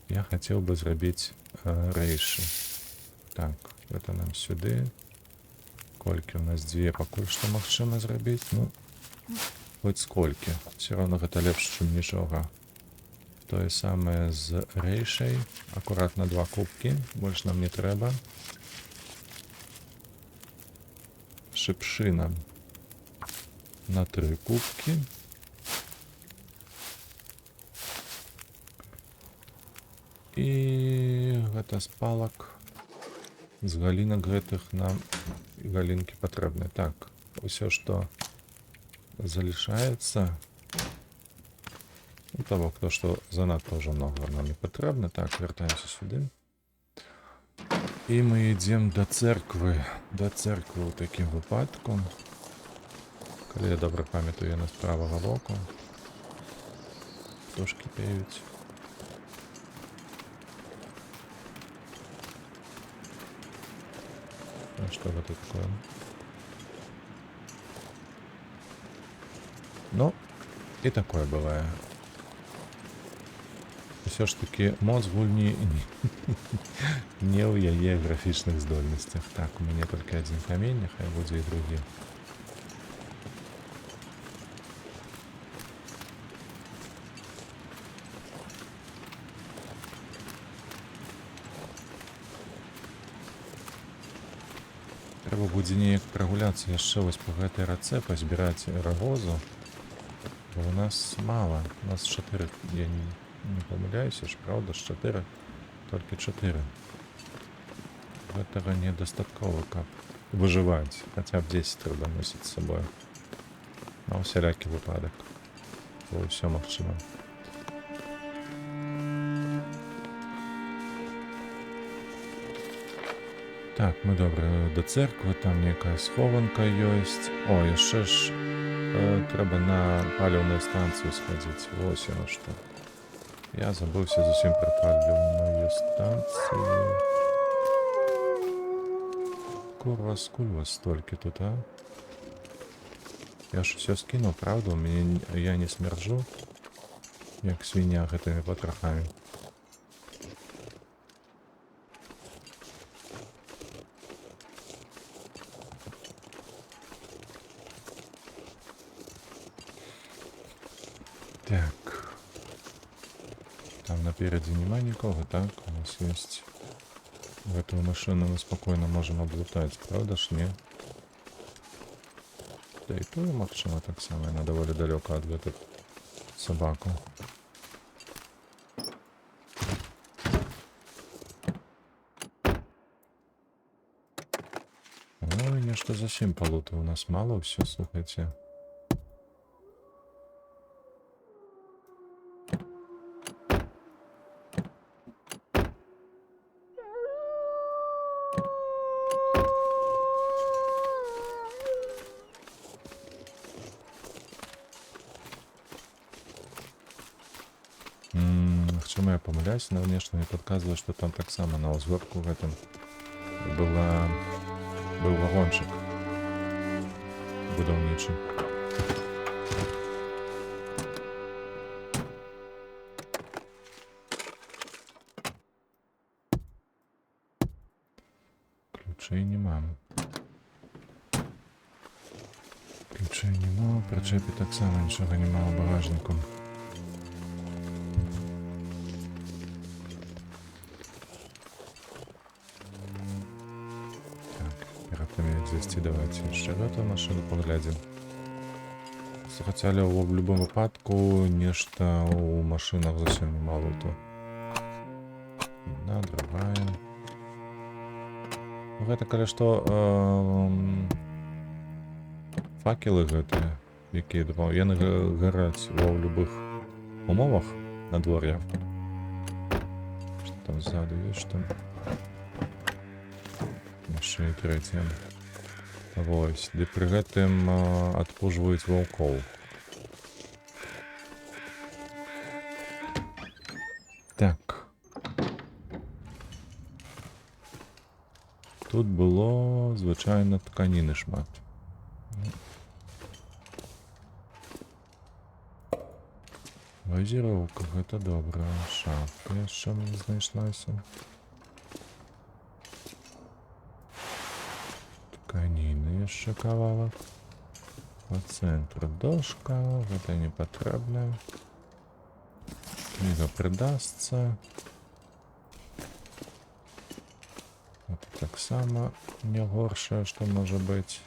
Я хацеў бы зрабіць рэйшы. Так, гэта нам сюды. Колькі у нас дзве пакуль што магчыма зрабіць. Ну, хоць сколькі. Всё равно гэта лепш, чым нічога. Тое самае з рэйшай. Акуратна 2 кубкі. Больш нам не трэба. Шыпшына на 3 кубкі. І гэта з палак. З галінак гэтых нам галінкі патрэбны. Так, усё, што залішаецца. Ну, того, хто што занадта ўжо много нам не патрэбна. Так, вяртаемся сюды. І мы ідзем да церквы. Да церквы ў такім выпадку. Калі я добра памятаю, яна з правага боку. Птушкі пеюць. А что это такое? Ну, и такое бывает. Усё ж таки моц гульні не ў яе графічных здольнасцях. Так, у мяне толькі адзін камень, няхай будзе і другі. Трэба будзе неяк прагуляцца яшчэ вось па гэтай рацэ, пазбіраць рагозу. Бо у нас мала, у нас 4, я не... Не памыляюся ж, праўда ж, 4? Толькі 4. Гэтага недастаткова, каб выжываць. Хаця б 10 трэба носіць з сабою. На ўсялякі выпадак. Бо ўсё магчыма. Так, мы добра да церквы, там некая схованка ёсць. О, яшчэ ж трэба на паліўную станцыю схадзіць. Вось яно што. Я забыўся зусім пра паліўную станцыю. Курва, скуль вас столькі тут, а? Я ж усё скінуў, праўда? У мяне, я не смярджу, як свіння гэтымі патрахамі. Так. Там наперадзе няма нікога, так? У нас есть... Гэтую машину мы спокойно можем облутать, правда ж, не? Да і тую, магчыма, таксама, яна даволі далёка ад гэтых сабакаў. Ой, нешта зусім палуту у нас мало ўсё, слухайце. Магчыма, я памыляюсь, но нешта мне падказвае, што там таксама на ўзгорку гэтым быў вагончык будаўнічы. Ключей няма. Ключей няма, у прычэпе таксама нічога няма ў багажніку. Так, перад тым, як зайсці, давайте яшчэ гэту машину паглядзім. Слухайце, але ў любым выпадку нешта ў машынах зусім няма луту. Одна, другая. Гэта, калі што, факелы гэтыя, якія яны гараць ва ў любых умовах надвор'я. Што там ззаду ёсць, што? Яшчэ і трэцяя. Вось, ды пры гэтым адпужваюць ваўкоў. Так. Тут было, звычайна, тканіны шмат. Газіроўка, гэта добра. Шапка яшчэ мне знайшлася. Тканіны яшчэ кавалак. Па цэнтру дошка, гэта не патрэбна. Кніга прыдасца. Гэта таксама не горшае, што можа быць.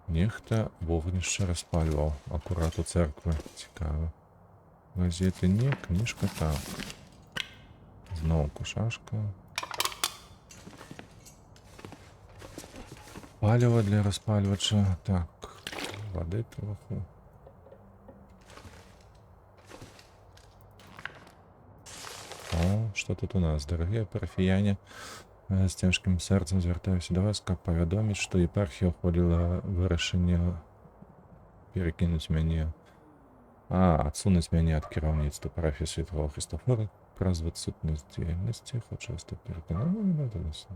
Нехта вогнішча распальваў акурат у церквы. Цікава. Газеты не, кніжка так. Зноўку шашка. Паліва для распальвача. Так, вады троху. О, што тут у нас? Дарагія парафіяне, з цяжкім сэрцам звяртаюся да вас, каб павядоміць, што епархія ухваліла вырашэнне перакінуць мяне, а, адсунуць мяне ад кіраўніцтва парафіі Святого Христофора праз адсутнасць дзейнасці. Хочу вас тут пераканаць.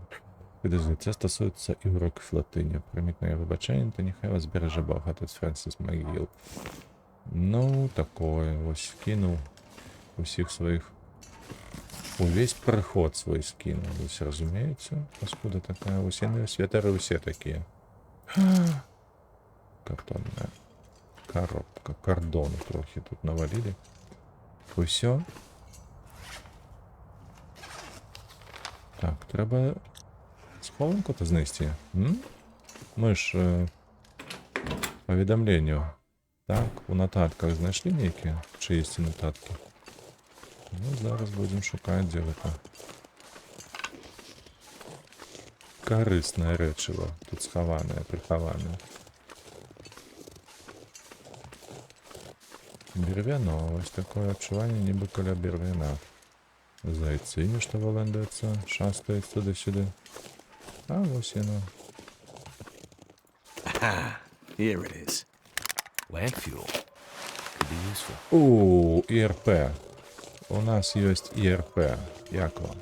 Це стосується і уроків латині. Прийміть моє вибачення, та нехай вас береже Бог, отець Фрэнсіс Магіл. Ну, такое, ось кинув усіх своїх. Увесь приход свой скинув. Ось розумієте, паскуда така. Ось яны святары усе такія. Картонная коробка. Кордону трохи тут навалили. Усё. Так, треба схованку-то знайсці. М? Мы ж повідомленню. Так, у нататках знайшлі нейкія чыесьці нататкі? Ну, зараз будзем шукаць, дзе гэта карыснае рэчыва тут схаванае, прыхаванае. Бервяно, вось такое адчуванне, нібы каля бервяна. Зайцы нешта валандаюцца, шастаюць туды-сюды. А вось яно. Aha, here it is. Lamp fuel. Could be useful. У, ІРП. У нас ёсць ІРП. Як вам?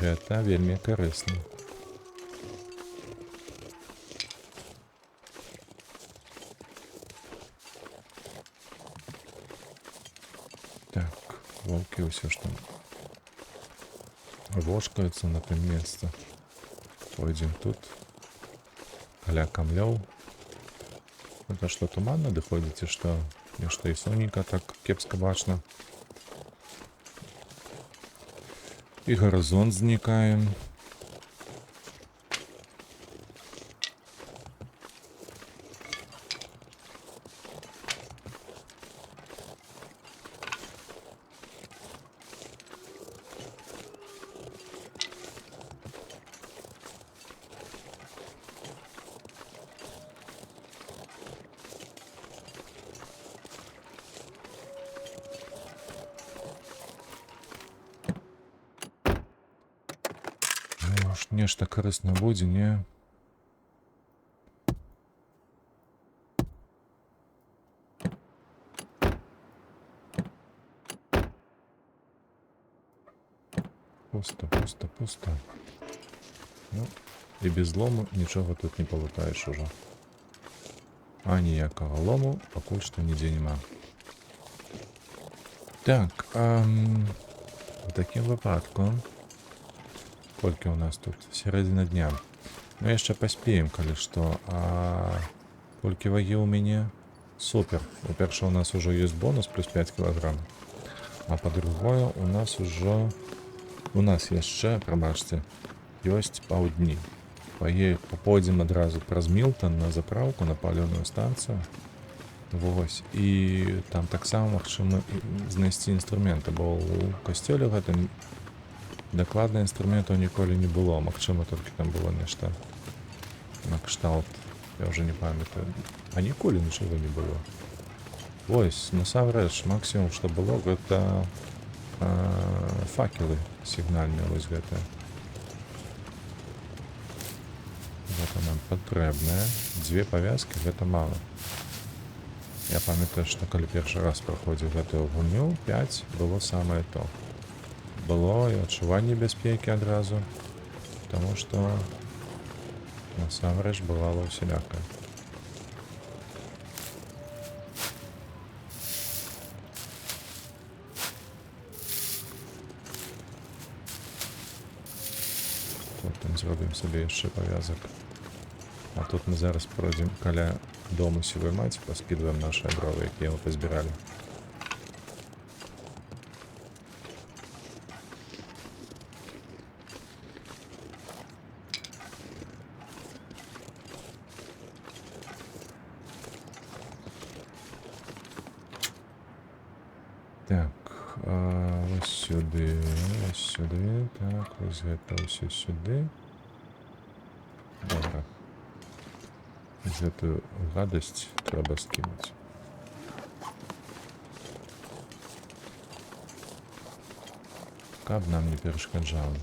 Гэта вельмі карысна. Так, ваўкі ўсё ж там вошкаюцца на тым месцы. Пойдзем тут. Каля камлёў. Это што, туман надыходзіць, ці што? Нешта і сонейка так кепска бачна. І гарызонт знікае. Ну, ж нешта карысна будзе, не? Пусто, пусто, пусто. Ну, і без лому нічога тут не палутаеш ужо. А ніякага лому пакуль што нідзе няма. Так, у такім выпадку, колькі ў нас тут? Сярэдзіна дня. Ну, яшчэ паспеем, калі што. А колькі вагі ў мяне? Супер. Па-першае, у нас ужо ёсць бонус плюс 5 кілаграм. А па-другое, у нас ужо... У нас яшчэ, прабачце, ёсць паўдні. Пойдзем адразу праз Мілтон на запраўку, на паліўную станцыю. Вось. І там таксама магчыма знайсці інструменты, бо ў касцёле гэтым дакладна інструментаў ніколі не было. Магчыма, толькі там было нешта на кшталт, я ўжо не памятаю. А ніколі нічога не было. Вось, насамрэч, максімум, што было, гэта факелы сігнальныя, вось гэтыя. Гэта нам патрэбнае. Дзве павязкі, гэта мала. Я памятаю, што калі першы раз праходзіў гэтую гульню, 5 было самае то. Было і адчуванне бяспекі адразу, таму што насамрэч бывала усялякае. Потым зробім сабе яшчэ павязак. А тут мы зараз пройдзем каля дому сівой маці, паскідваем нашы дровы, якія мы пазбіралі. Так, ось сюды, ось сюды, так, ось гэта ўсё сюды. Добра. Гэтую гадасць трэба скінуць. Каб нам не перашкаджала.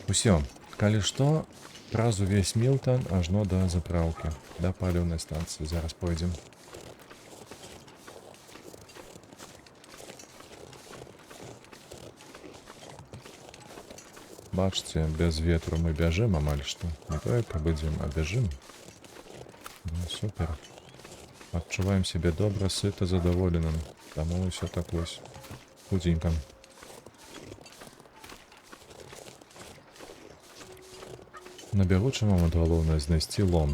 Усё, калі што, праз увесь Мілтон ажно да запраўкі, да паліўнай станцыі. Зараз пойдзем. Бачыце, без ветру мы бяжым амаль што. Не тое, каб ідзем, а бяжым. Ну, супер. Адчуваем сябе добра, сыта, задаволеным. Таму ўсё так вось худзенька. На бягучы момант галоўнае знайсці лом.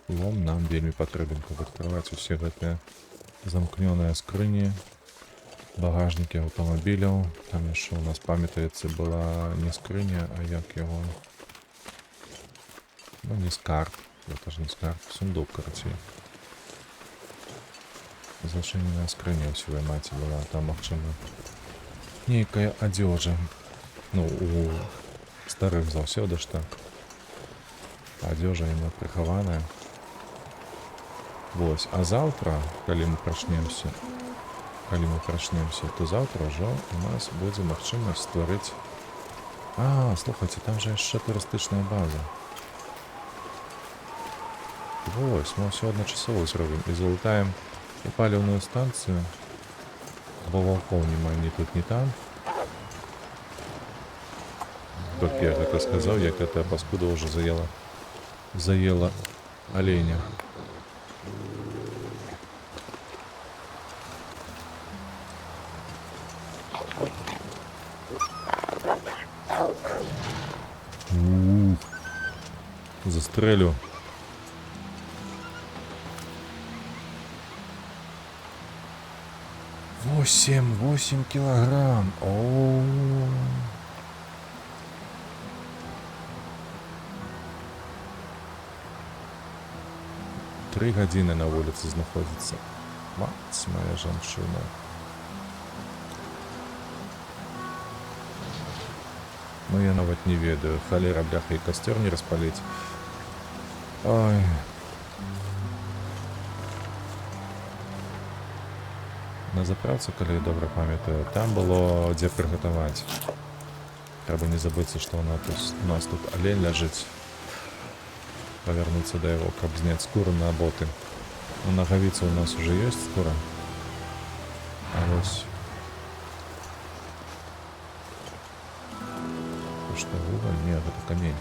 Лом нам вельмі патрэбен, каб адкрываць усе гэтыя замкнёныя скрыні, багажнікі аўтамабіляў. Там яшчэ ў нас, памятаецца, была не скрыня, а як яго? Ну, не скарб. Это ж не скарб, сундук, карацей. Зачыненая скрыня ў сваёй маці была, там, магчыма, нейкая адзежа. Ну, у старых заўсёды ж так. Адзежа яна прыхаваная. Вось, а заўтра, калі мы прачнемся, то заўтра ўжо у нас будзе магчымасць стварыць. А, слухайце, там жа яшчэ турыстычная база. Вось, мы ўсё адначасова зробім і залутаем і паліўную станцыю. Бо ваўкоў няма ні тут, ні там. Толькі я гэта сказаў, як эта паскуда ўжо заела оленя. Ух. Застрелю. 8 кілаграм. О. 3 гадзіны на вуліцы знаходзіцца. Маць моя жанчына. Ну, я нават не ведаю. Халера, бляха, і касцёр не распаліць. Ой. На запраўцы, калі я добра памятаю, там было дзе прыгатаваць. Трэба не забыцца, што у нас тут алень ляжыць. Павярнуцца да яго, каб зняць скуру на боты. Ну, нагавіца у нас уже ёсць скура. А вось. Это что, уголь? Нет, это камень.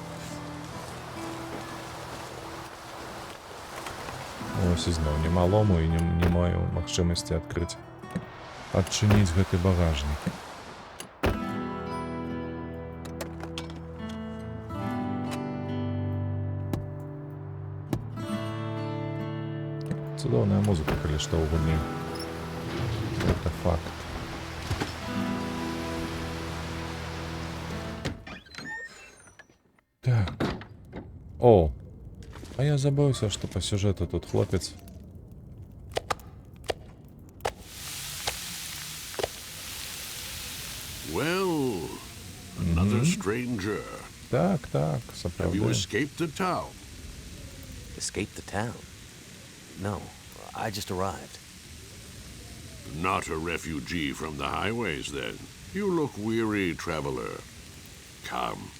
Ось і зноў няма лому і не маю магчымасці адкрыць, адчыніць гэты багажнік. Цудоўная музыка, калі што, ў гульні. Это факт. Так. О! А я забыўся, што па сюжэту тут хлопец. Well, another stranger. Так, Have you сапраўды. escaped the town? Escaped the town? No, I just arrived. Not a refugee from the highways, then. You look weary, traveler. Come,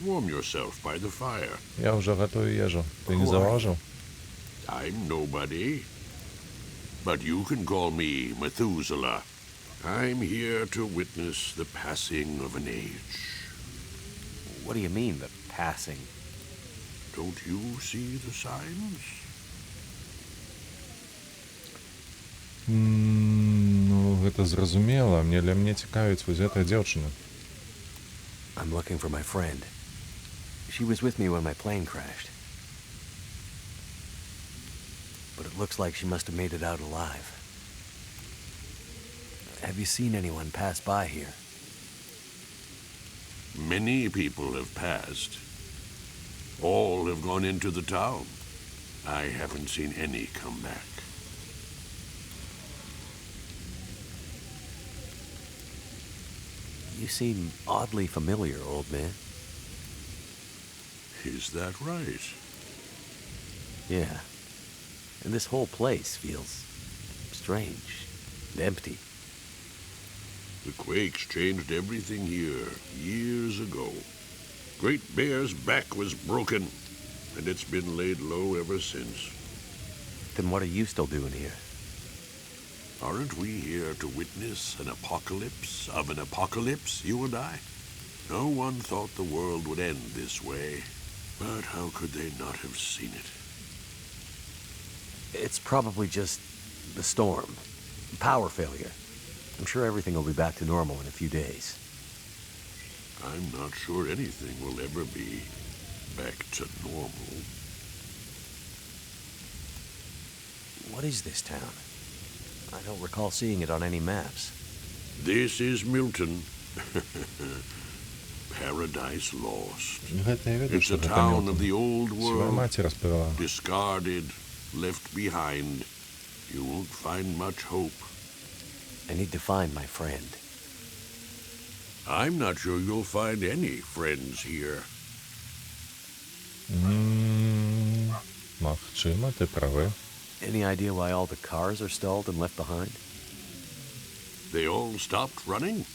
warm yourself by the fire. Я ўжо гатую ежу. Ты не Who are заўважыў? I'm nobody. But you can call me Methuselah. I'm here to witness the passing of an age. What do you mean, the passing? Don't you see the signs? Ну, гэта зразумела. Мне цікавіць вось гэтая дзяўчына. I'm looking for my friend. She was with me when my plane crashed. But it looks like she must have made it out alive. Have you seen anyone pass by here? Many people have passed. All have gone into the town. I haven't seen any come back. You seem oddly familiar, old man. Is that right? Yeah. And this whole place feels strange and empty. The quakes changed everything here years ago. Great Bear's back was broken, and it's been laid low ever since. Then what are you still doing here? Aren't we here to witness an apocalypse of an apocalypse, you and I? No one thought the world would end this way, but how could they not have seen it? It's probably just the storm. Power failure. I'm sure everything will be back to normal in a few days. I'm not sure anything will ever be back to normal. What is this town? I don't recall seeing it on any maps. This is Milton. Paradise Lost. Гэта я ведаю, It's што a гэта town of Мілтон. the old Свая world, маці распавяла. Discarded, left behind. You won't find much hope. I need to find my friend. I'm not sure you'll find any friends here. Магчыма, ты правы. Any idea why all the cars are stalled and left behind? They all stopped running?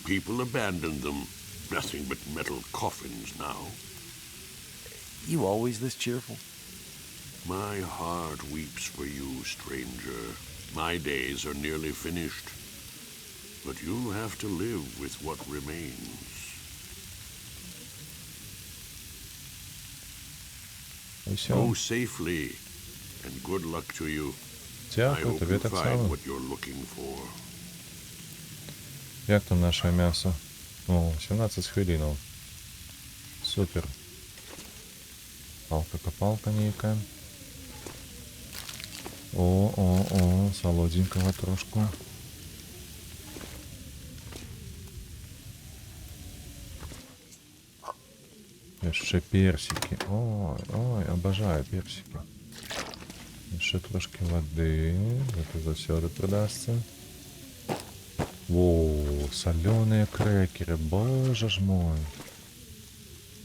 People abandoned them. Nothing but metal coffins now. You always this cheerful? My heart weeps for you, stranger. My days are nearly finished. But you'll have to live with what remains. Усё. Go safely, and good luck to you. I Дзякую, hope табе you таксама. find what you're looking for. Як там наше м'ясо? О, 17 хвилинов. Супер. Палка-копалка нейкая. О, о, о, солоденького трошку. Яшчэ персики. Ой, ой, обожаю персики. Яшчэ трошки воды. Гэта заўсёды прыдасца. Во, соленые крекеры, боже ж мой.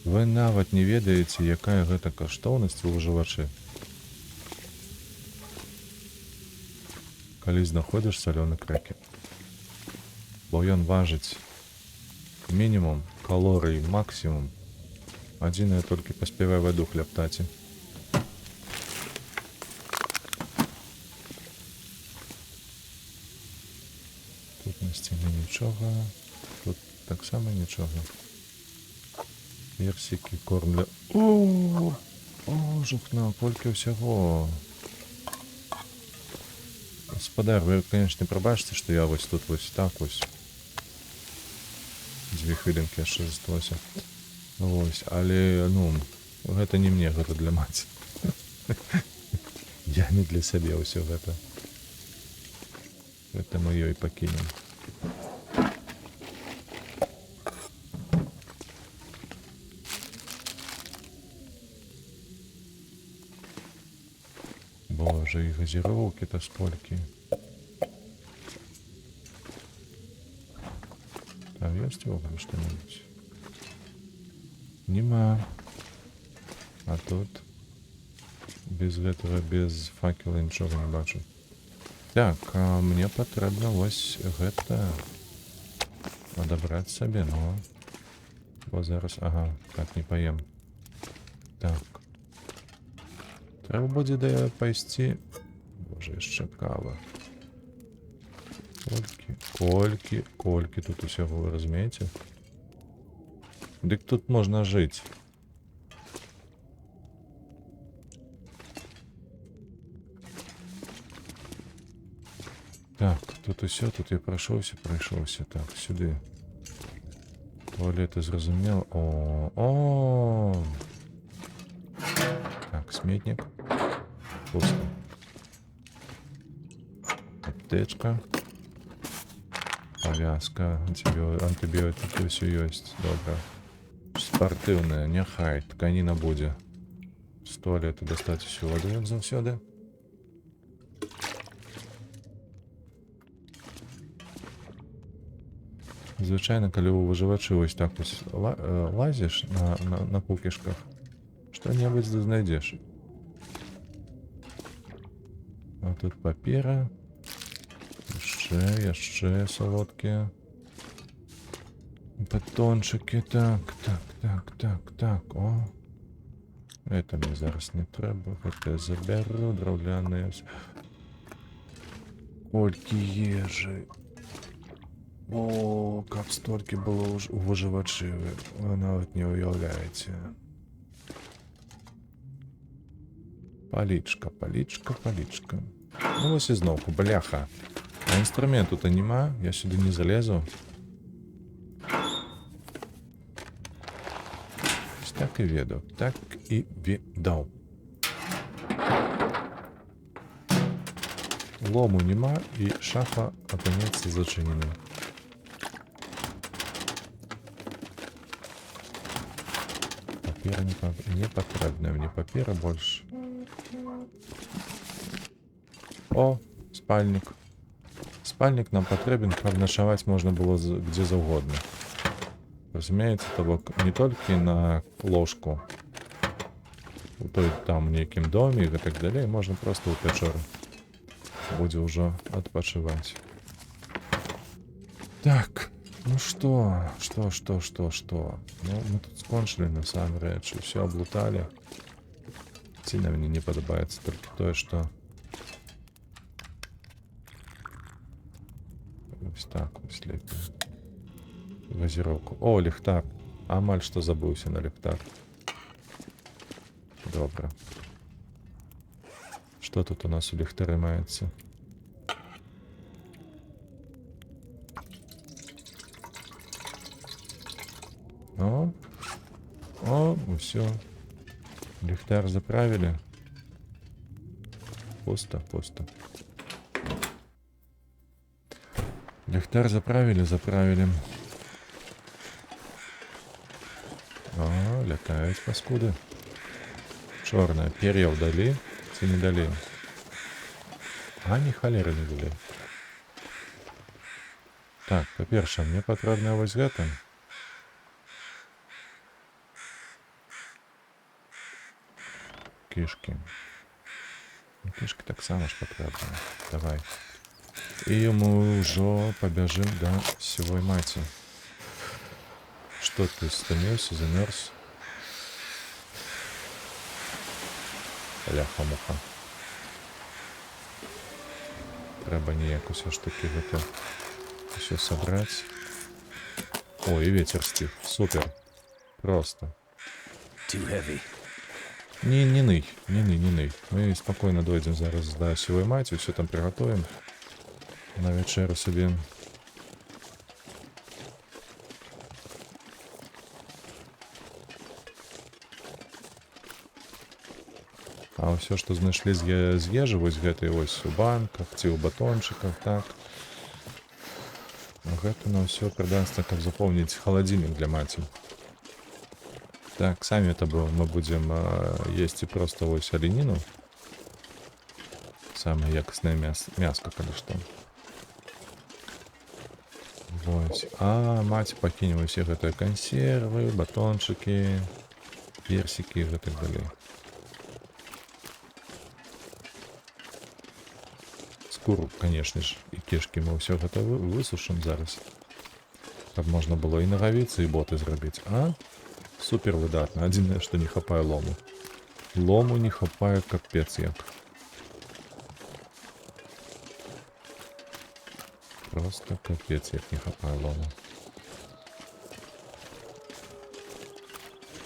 Вы нават не ведаеце, якая гэта каштоўнасць у выжывачы. Калі знаходзіш салёны крекер. Бо ён важыць мінімум, калорый максімум. Адзінае толькі паспявай ваду хлябтаці. Тут на сцяне нічога, тут таксама нічога. Персики, корм для... О, о, жухна, колькі ўсяго. Гаспадар, вы, конечно, прабачце, што я вось тут вось так вось. Дзве хвілінкі яшчэ засталося. Вось, але, ну, гэта не мне, гэта для маці. Я не для сябе ўсё гэта. Гэта мы ёй пакінем. Боже, і газіроўкі-то сколькі. Там ёсць увогуле што-небудзь? Нема. А тут без гэтага, без факела нічога не бачу. Так, а мне патрэбна вось гэта адабраць сабе, ну. Бо зараз, ага, так не паем. Так. Трэба будзе да пайсці. Боже, яшчэ кава. Колькі, колькі, колькі тут усяго, вы разумееце? Дык тут можна жыць. Так, тут усё, тут я прайшоўся, прайшоўся. Так, сюды. Туалеты зразумел. О, о! Так, сметнік. Пусто. Аптечка. Повязка, антибиотики, все есть. Добра. Спортивная, няхай, тканина будзе. З туалета достать всю воду, як заўсёды. Звычайна, калі ў выжывачы вось так вось лазіш на кукішках, што-небудзь да знайдзеш. А тут папера. Яшчэ, яшчэ салодкія. Батончыкі, так, так, так, так, так, о. Это мне зараз не трэба, гэта я забяру, драўляныя. Колькі ежы. О, каб столькі было ў выжывачы, вы нават не уяўляеце. Палічка, палічка, палічка. Ну вось і зноўку, бляха. А інструменту-то нема, я сюды не залезу. Ось так і ведаў, так і ведаў. Лому нема, і шафа апынецца зачыненай. Папера не патрэбная мне, папера больш. О, спальнік. Спальнік нам патрэбен, каб начаваць можна было дзе заўгодна. Разумееце, то бок не толькі на ложку у той там нейкім доме і гэтак далей, можна проста ў пячоры. Будзе ўжо адпачываць. Так, ну што, што, што, што, што? Ну, мы тут скончылі насамрэч, усё аблуталі. Сильно мне не падабаецца толькі тое, што вось так вось лепей. Газіроўку. О, ліхтар. Амаль што забыўся на ліхтар. Добра. Што тут у нас у ліхтары маецца? О, о, усё. Ліхтар заправили. Пусто, пусто. Ліхтар заправили, заправили. О, лятаюць паскуды. Чорная. Пер'яў далі ці не далі? А, ні халеры не далі. Так, па-першае, мне патрэбна вось гэта. Кішкі. Ну, кішкі таксама ж патрэбныя. Давай. І мы ўжо пабяжым да сівой маці. Што ты стаміўся, замёрз? Бляха-муха. Трэба неяк усё ж такі гэта ўсё сабраць. О, і ветер сціх. Супер. Просто. Too heavy. Не, не ный, не ный, не ный. Мы спокойно дойдем зараз да сівой маці, ўсё там приготовим. На вячэру сабе. А ўсё, што знайшлі з ежы, вось гэтай вось у банках ці ў батончыках, так. Гэта на ўсё прыдасца, каб запоўніць халадзільнік для маці. Так, самі это мы будзем есці проста вось аленіну. Самае якаснае мяска, калі што. Вось. А маці пакінем усе гэтыя кансервы, батончыкі, персікі і гэтак далей. Скуру, конечно ж, і кішкі мы ўсё гэта высушым зараз. Каб можна было і нагавіцы, і боты зрабіць. А? Супер выдатна. Адзінае, што не хапае лому. Лому не хапае капец як. Просто капец як не хапае лому.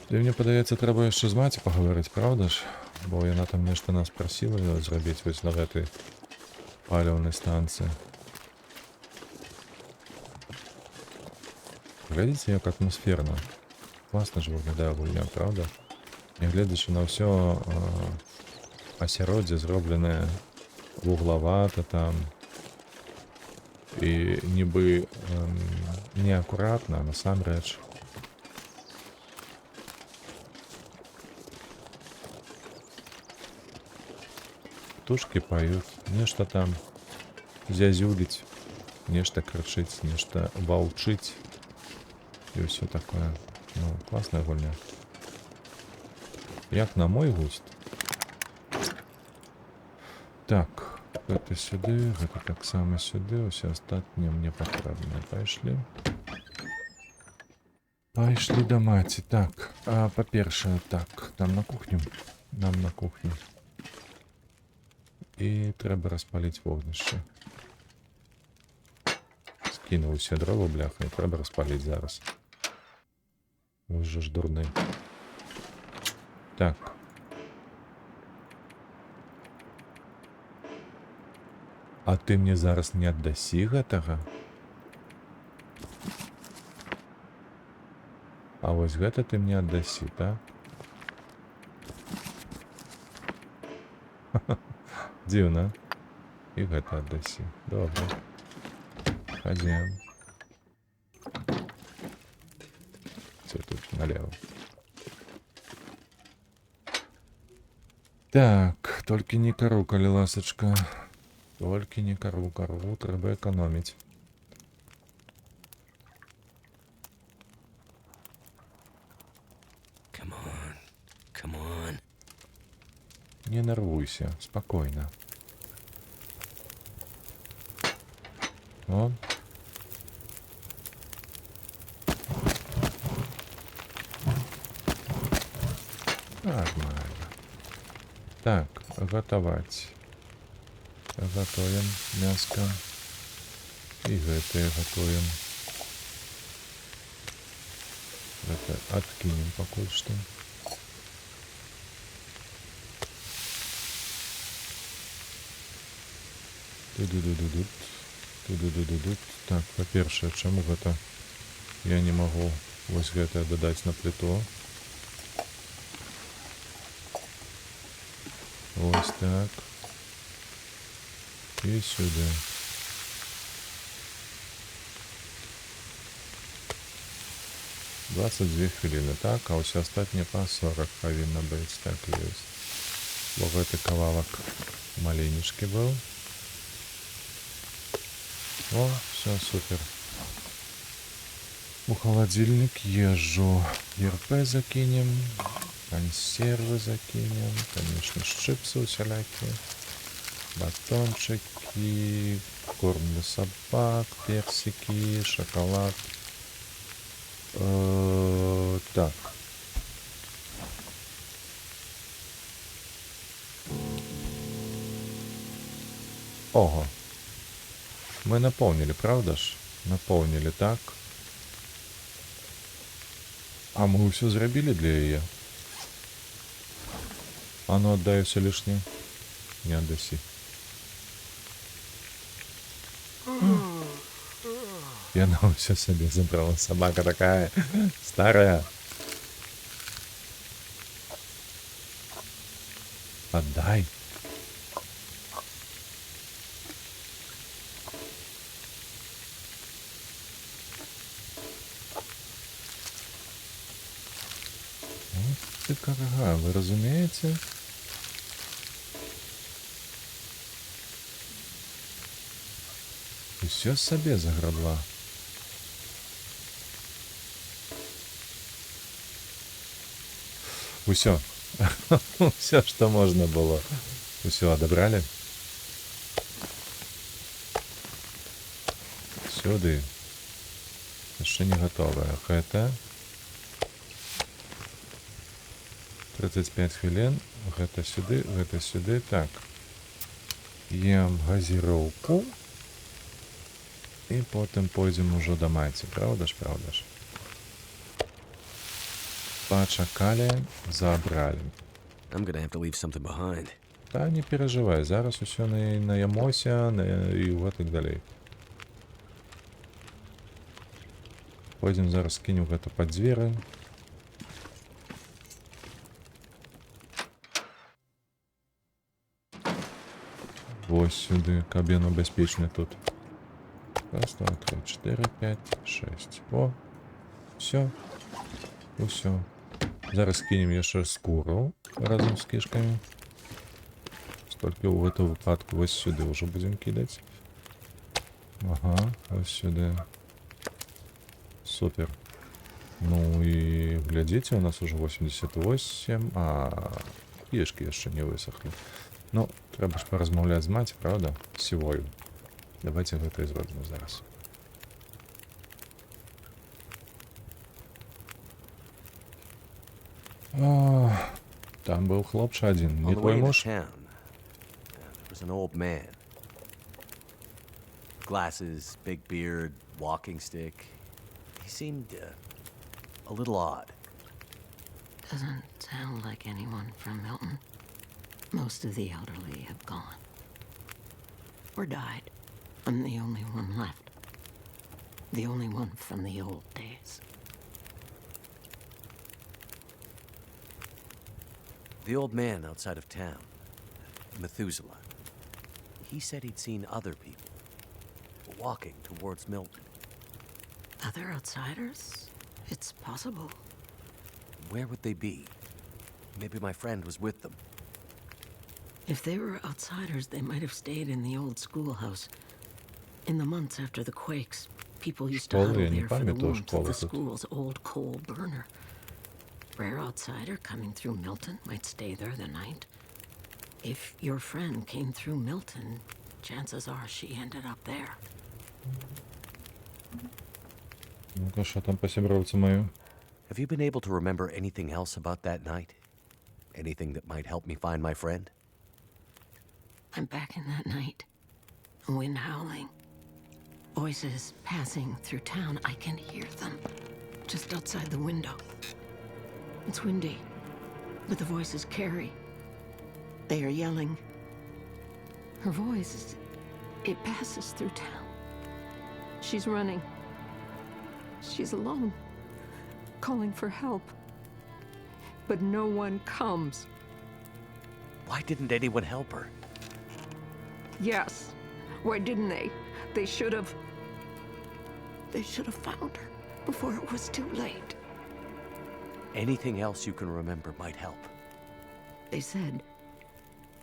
І мне падаецца, трэба яшчэ з маці пагаварыць, праўда ж? Бо яна там нешта нас прасіла зрабіць вось на гэтай паліўнай станцыі. Глядзіце, як атмасферна. Класна ж выглядае гульня, праўда? Нягледзячы на ўсё, асяроддзе зробленае вуглавата там і нібы неакуратна, насамрэч. Птушкі паюць, нешта там зязюліць, нешта крычыць, нешта ваўчыць і ўсё такое. Класная гульня. Як на мой густ. Так, гэта сюды, гэта таксама сюды, усе астатнія мне патрэбныя. Пайшлі. Пайшлі да маці. Так, а, па-першае, так, там на кухню. Нам на кухню. І трэба распаліць вогнішча. Скінуў усе дровы, бляха, і трэба распаліць зараз. Вы же ж дурны. Так. А ты мне зараз не аддасі гэтага? А вось гэта ты мне аддасі, так? Дзіўна. І гэта аддасі. Добра. Хадзем. Всё тут налево. Так, толькі не кару, калі ласачка. Толькі не кару, кару трэба эканоміць. Come on. Come on. Не нервуйся, спакойна. О. Нормально. Так, гатаваць. Гатуем мяска. І гэтае гатуем. Гэта адкінем пакуль што. Ту-ду-ду-ду-дут. Ту-ду-ду-ду-дут. Так, па-першае, чаму гэта я не магу вось гэтае дадаць на пліту? Вось так. І сюды. 22 хвіліны, так, а ўсё астатняе па 40 павінна быць, так і ёсць. Бо гэты кавалак маленечкі быў. О, всё, супер. У халадзільнік ежу. ЕРП закінем, кансервы закінем, конечно, чыпсы усялякія, батончыкі, корм для сабак, персики, шоколад. Так. Ого. Мы наполнили, правда ж? Наполнили, так. А мы ўсё зрабілі для яе. А ну аддай усё лішняе. Не аддасі. Яна ўсё сабе забрала. Сабака такая старая. Аддай. Ты карга, вы разумееце? Усё сабе заграбла. Усё. Усё, што можна было. Усё адабралі. Сюды. Яшчэ не гатовая. Гэта 35 хвілін. Гэта сюды, гэта сюды. Так. Ем газіроўку. І потым пойдзем ужо да маці. Праўда ж, праўда ж? Пачакалі, забралі. I'm gonna have to leave something behind. Та не перажывай, зараз усё наямося, і гэтак далей. Пойдзем зараз кінем гэта пад дзверы. Вось сюды, каб яно бяспечна тут. Раз, два, три, 4, 5, 6. О, всё. Усё. Зараз кінем яшчэ скуру разам з кішкамі. Столькі ў гэтым выпадку вось сюды ўжо будзем кідаць. Ага, вось сюды. Супер. Ну і глядзіце, у нас ужо 88, а кішкі яшчэ не высохлі. Ну, трэба ж паразмаўляць з маці, правда? Сівою. Давайте гэта і зробім зараз. О, там быў хлопча адзін, не On the твой way to муж? town, there was an old man. Glasses, big beard, walking stick. He seemed a little odd. Doesn't sound like anyone from Milton. Most of the elderly have gone. Or died. I'm the only one left. The only one from the old days. The old man outside of town, Methuselah, he said he'd seen other people walking towards Milton. Other outsiders? It's possible. Where would they be? Maybe my friend was with them. If they were outsiders, they might have stayed in the old schoolhouse. In the months after the quakes, people used to Школы, huddle я не there for the памятаю warmth of школы the тут. school's old coal burner. Rare outsider coming through Milton might stay there the night. If your friend came through Milton, chances are she ended up there. Ну-ка, што там па сяброўцы маёй? Have you been able to remember anything else about that night? Anything that might help me find my friend? I'm back in that night. Wind howling. Voices passing through town. I can hear them. Just outside the window. It's windy, but the voices carry. They are yelling. Her voice, it passes through town. She's running. She's alone, calling for help. But no one comes. Why didn't anyone help her? Yes. Why didn't they? They should have. They should have found her before it was too late. Anything else you can remember might help. They said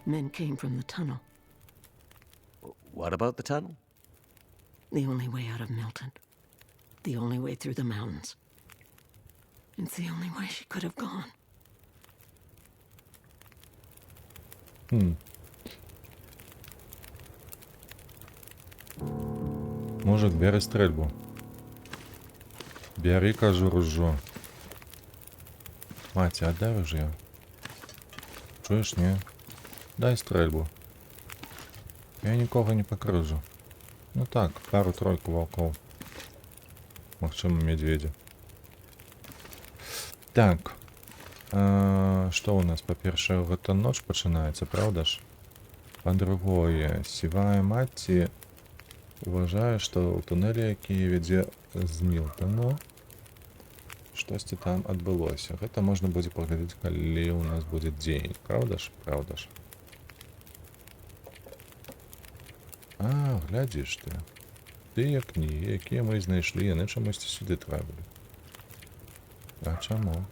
men came from the tunnel. What about the tunnel? The only way out of Milton. The only way through the mountains. It's the only way she could have gone. Мужык, бяры стрэльбу. Бяры, кажу, ружжо. Маці, аддай ружьё. Чуеш, не? Дай стрэльбу. Я нікога не пакрыўджу. Ну так, пару-тройку ваўкоў. Магчыма, мядзведзя. Так. Што ў нас, па-першае, гэта ноч пачынаецца, праўда ж? Па-другое, сівая маці уважае, што ў тунэлі, які вядзе з Мілтану, штосьці там адбылося. Гэта можна будзе паглядзець, калі ў нас будзе дзень. Праўда ж? Праўда ж. А, глядзіш ты. Тыя кнігі, якія мы знайшлі, яны чамусьці сюды трапілі. А чаму?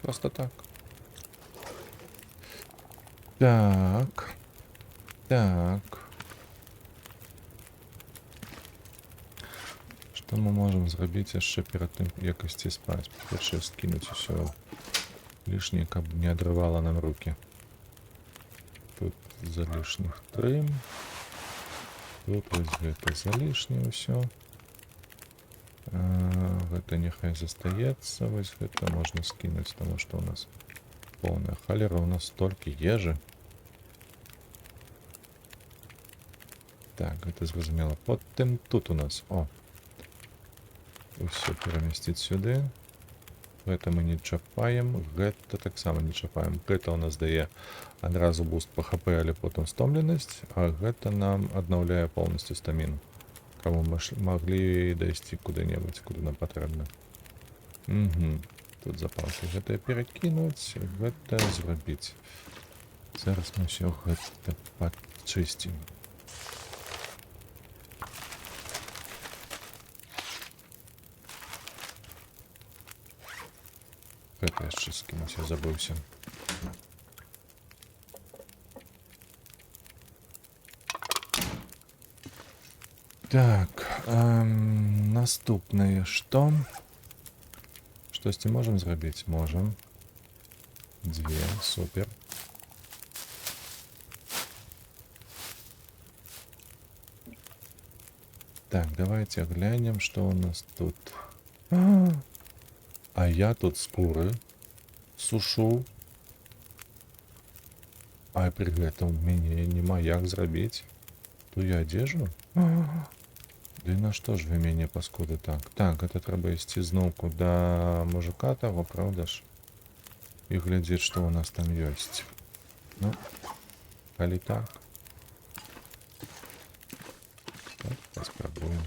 Проста так. Так. Так. Што мы можам зрабіць яшчэ перад тым, як ісці спаць? Па-першае, скінуць усё лішняе, каб не адрывала нам рукі. Тут залішніх трым. Тут вось гэта залішняе ўсё. Гэта няхай застаецца, вось гэта можна скінуць, таму што ў нас поўная халера, у нас столькі ежы. Так, гэта зразумела. Потым тут у нас, о, усё перамясціць сюды. Гэта мы не чапаем, гэта таксама не чапаем. Гэта ў нас дае адразу буст па ХП, але потым стомленасць, а гэта нам аднаўляе поўнасцю стаміну. Каб мы маглі дайсці куды-небудзь, куды нам патрэбна. Угу. Тут запасы. Гэта перакінуць, гэта зрабіць. Зараз мы ўсё гэта падчысцім. Гэта яшчэ скінуць, я забыўся. Так, наступнае што? Штосьці можам зрабіць? Можам. Дзве, супер. Так, давайте глянем, што ў нас тут. А я тут скуры сушу. А пры гэтым мяне няма як зрабіць тую адзежу? Ды на што ж вы мяне, паскуды, так? Так, гэта трэба ісці зноўку да мужыка таго, праўда ж? І глядзець, што ў нас там ёсць. Ну, калі так. Так, паспрабуем.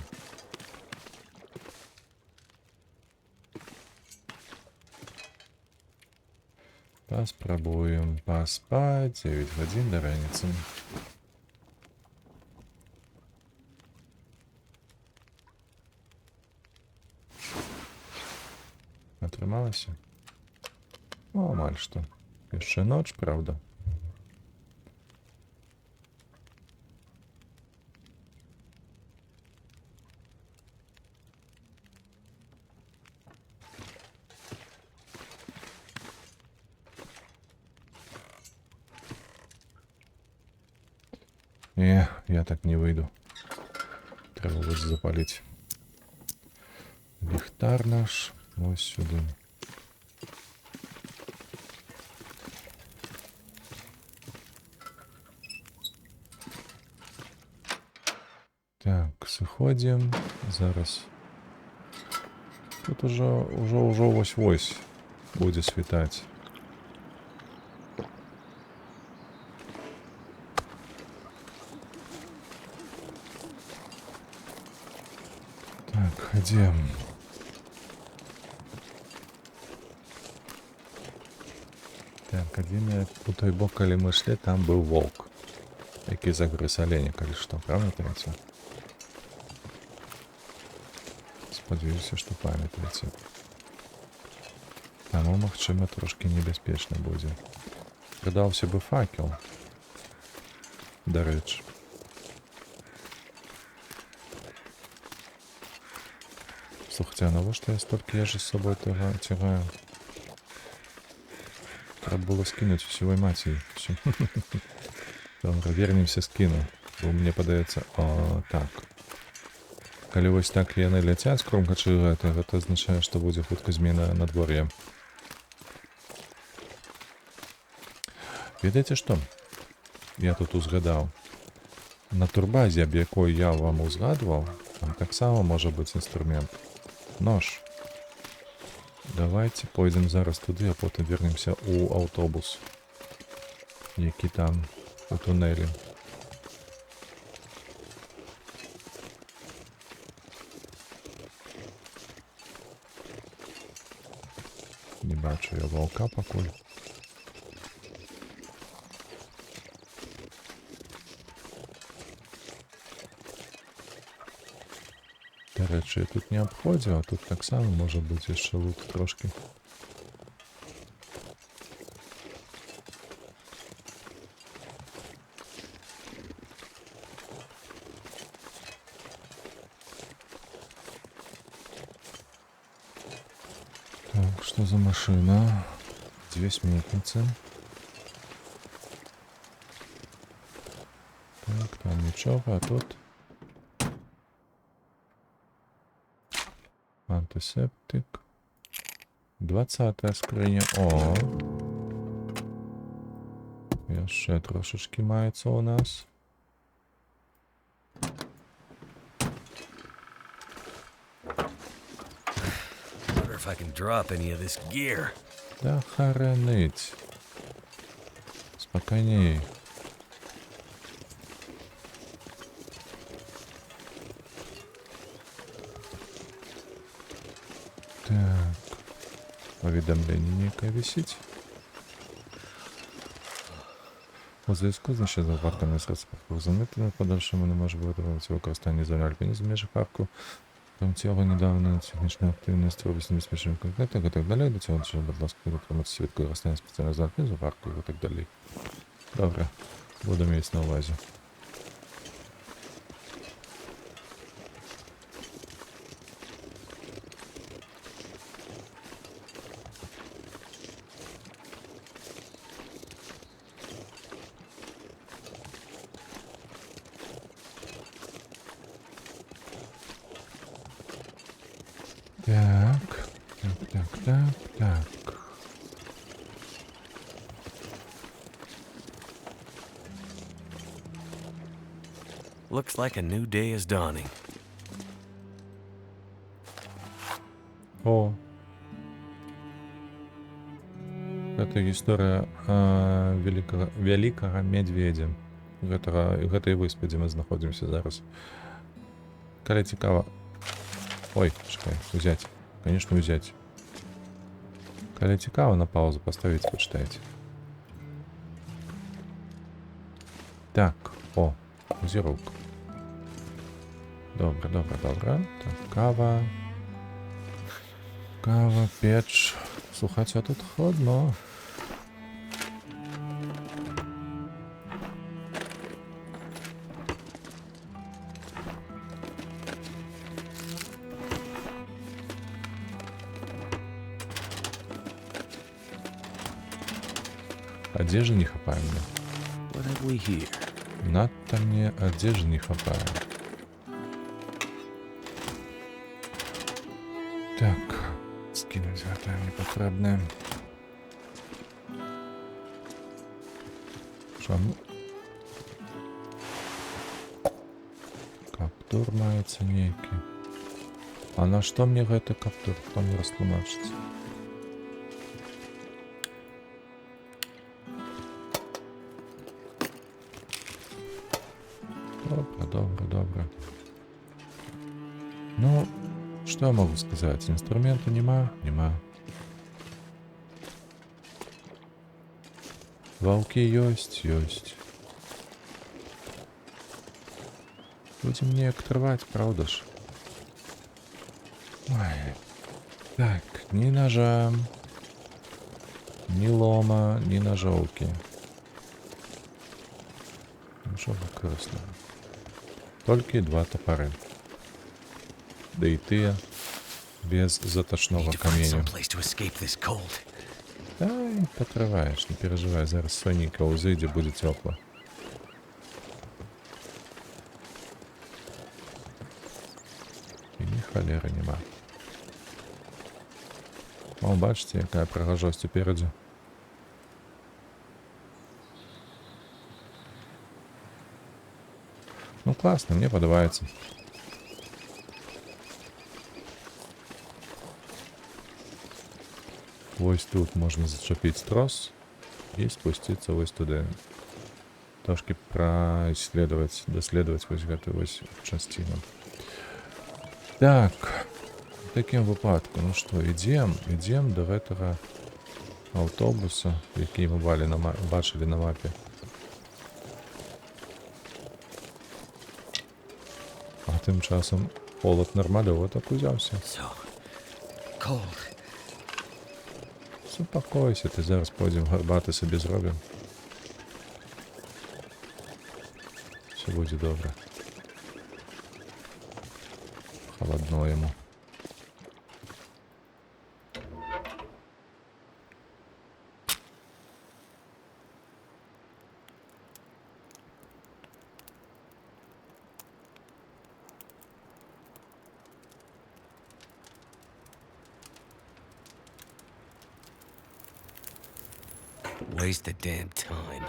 Паспрабуем паспаць. 9 гадзін да раніцы. Атрымалася? Ну, амаль што. Яшчэ ноч, правда? Не, я так не выйду. Трэба вось запаліць. Ліхтар наш вось сюды. Так, сыходзім. Зараз. Тут ужо вось-вось будзе світаць. Так, хадзем. Так, адзін у той бок, калі мы ішлі, там быў воўк, які загрыз аленя, калі што, памятаеце? Спадзяюся, што памятаеце. Таму, магчыма, трошкі небяспечна будзе. Прыдаўся бы факел, дарэчы. Слухайце, а навошта я столькі ежы з сабой цягаю? Трэба было скінуць усёй маці. Всё. Добра, вернемся, скіну. Бо мне падаецца... О, так. Калі вось так яны ляцяць, кромкачы гэта, гэта азначае, што будзе хутка змена надвор'я. Ведаеце што? Я тут узгадаў. На турбазе, аб якой я вам узгадваў, там таксама можа быць інструмент. Нож. Давайте пойдзем зараз туды, а потым вернемся ў аўтобус, які там у тунэлі. Не бачу я ваўка пакуль. Дарэчы, я тут не абходзіў, а тут таксама можа быць яшчэ лут трошкі. Так, што за машына? Дзве сметніцы. Так, там нічога, а тут... Антисептик. 20-я скрыня. О! Яшчэ трошачкі маецца у нас. Wonder if I can drop any of this gear. Да хоронить. Спокойней. Так. Поведомление некое висит. У зв'язку з нещодавним средств парку подальшому не може бути використання зони альпінізму в межах парку. Крім цього, недавно технічна активність робить небезпечним конкретно і так далі. До цього, будь ласка, дотриматися від використання спеціального зони альпінізму парку і так далі. Добре, будемо мати на увазі. Так, так, так, так, так. Looks like a new day is dawning. О. Гэта гісторыя вялікага медведя. Гэтай выспы, дзе мы знаходзімся зараз. Калі цікава... Ой, чакай, узяць. Конечно, узяць. Калі цікава, на паузу паставіць, пачытайце. Так, о, узірок. Добра, добра, добра. Так, кава. Кава, печ. Слухайце, а тут холодно. Адзежы не хапае мне. What have we here? Надта мне адзежы не хапае. Так, скінуць гэтае непатрэбнае. Чаму? Каптур маецца нейкі. А на што мне гэты каптур? Хто мне растлумачыць? Добра, добра, добра. Ну, што я магу сказаць? Інструменту няма? Няма. Ваўкі ёсць, ёсць. Будзем неяк трываць, праўда ж? Ой. Так, ні ножа, ні лома, ні ножоўкі. Нічога карыснага. Толькі два топары. Да і тыя без затачнога Need to find каменю. some place to escape this cold. Та й патрываеш, не перажывай, зараз сонейка ўзыдзе, будзе цёпла. І ні халеры няма. О, бачыце, якая прыгажосць уперадзе. Ну класна, мне падабаецца. Вось тут можна зачапіць трос і спусціцца вось туды. Трошкі праисследовать, даследаваць вось гэтую вось часціну. Так, у такім выпадку, ну што, ідзем, ідзем до гэтага аўтобуса, які мы бачылі на мапе. А тым часам холод нармалёва так узяўся. So cold. Супакойся, ты зараз пойдзем гарбаты сабе зробім. Всё будзе добра. Халадно яму. Waste of damn time.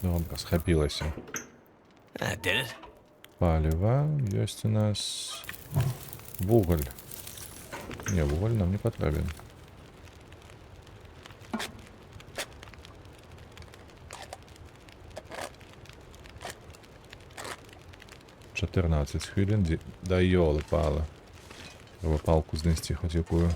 Добра, схапілася. That did it. Паліва ёсць у нас вугаль. Не, вугаль нам не патрэбен. 14 хвілін. Да ёлы-палы. Трэба палку знайсці хоць якую.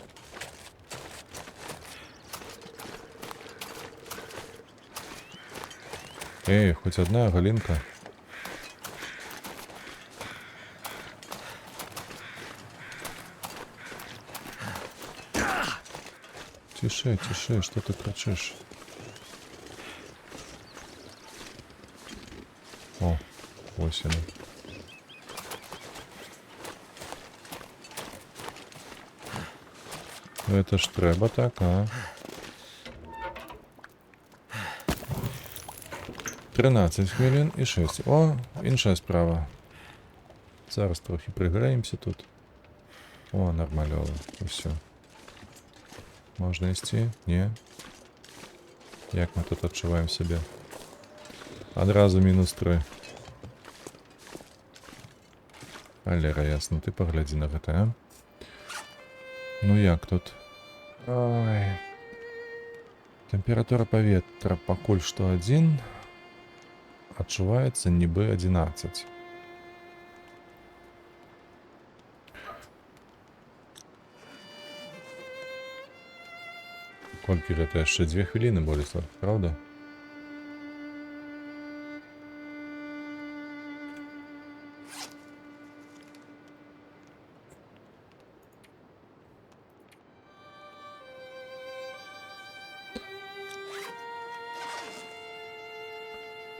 Эй, хоць одна галінка. Тише, тише, что ты кричишь? О, ось яно. Это ж трэба так, а? 13 хвілін і 6. О, іншая справа. Зараз трохі прыгрэемся тут. О, нармалёва. Усё. Можна ісці? Не. Як мы тут адчуваем сябе? Адразу мінус 3. Алера, ясна, ты паглядзі на гэта, а? Ну як тут? Ой. Тэмпература паветра пакуль што 1. Адчуваецца нібы 11. Колькі гэта яшчэ 2 хвіліны болей, праўда?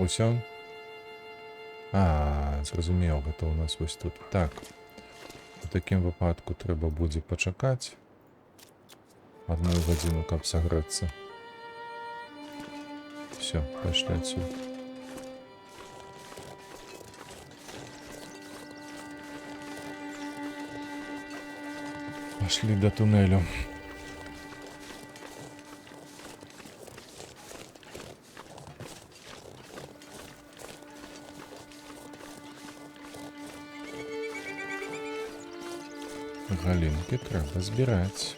Усё? А, зразумеў, гэта ў нас вось тут. Так. У такім выпадку трэба будзе пачакаць одну гадзіну, каб сагрэцца. Всё, пошли отсюда. Пошли до туннелю. Галінкі трэба збіраць.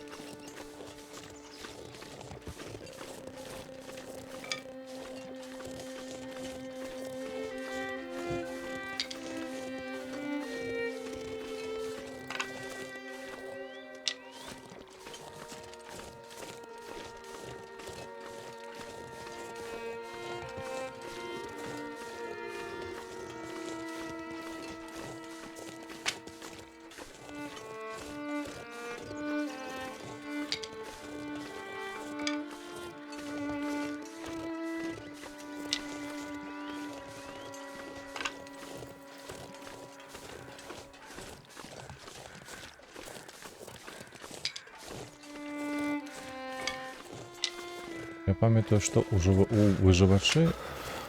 Я памятаю, што у выжывачы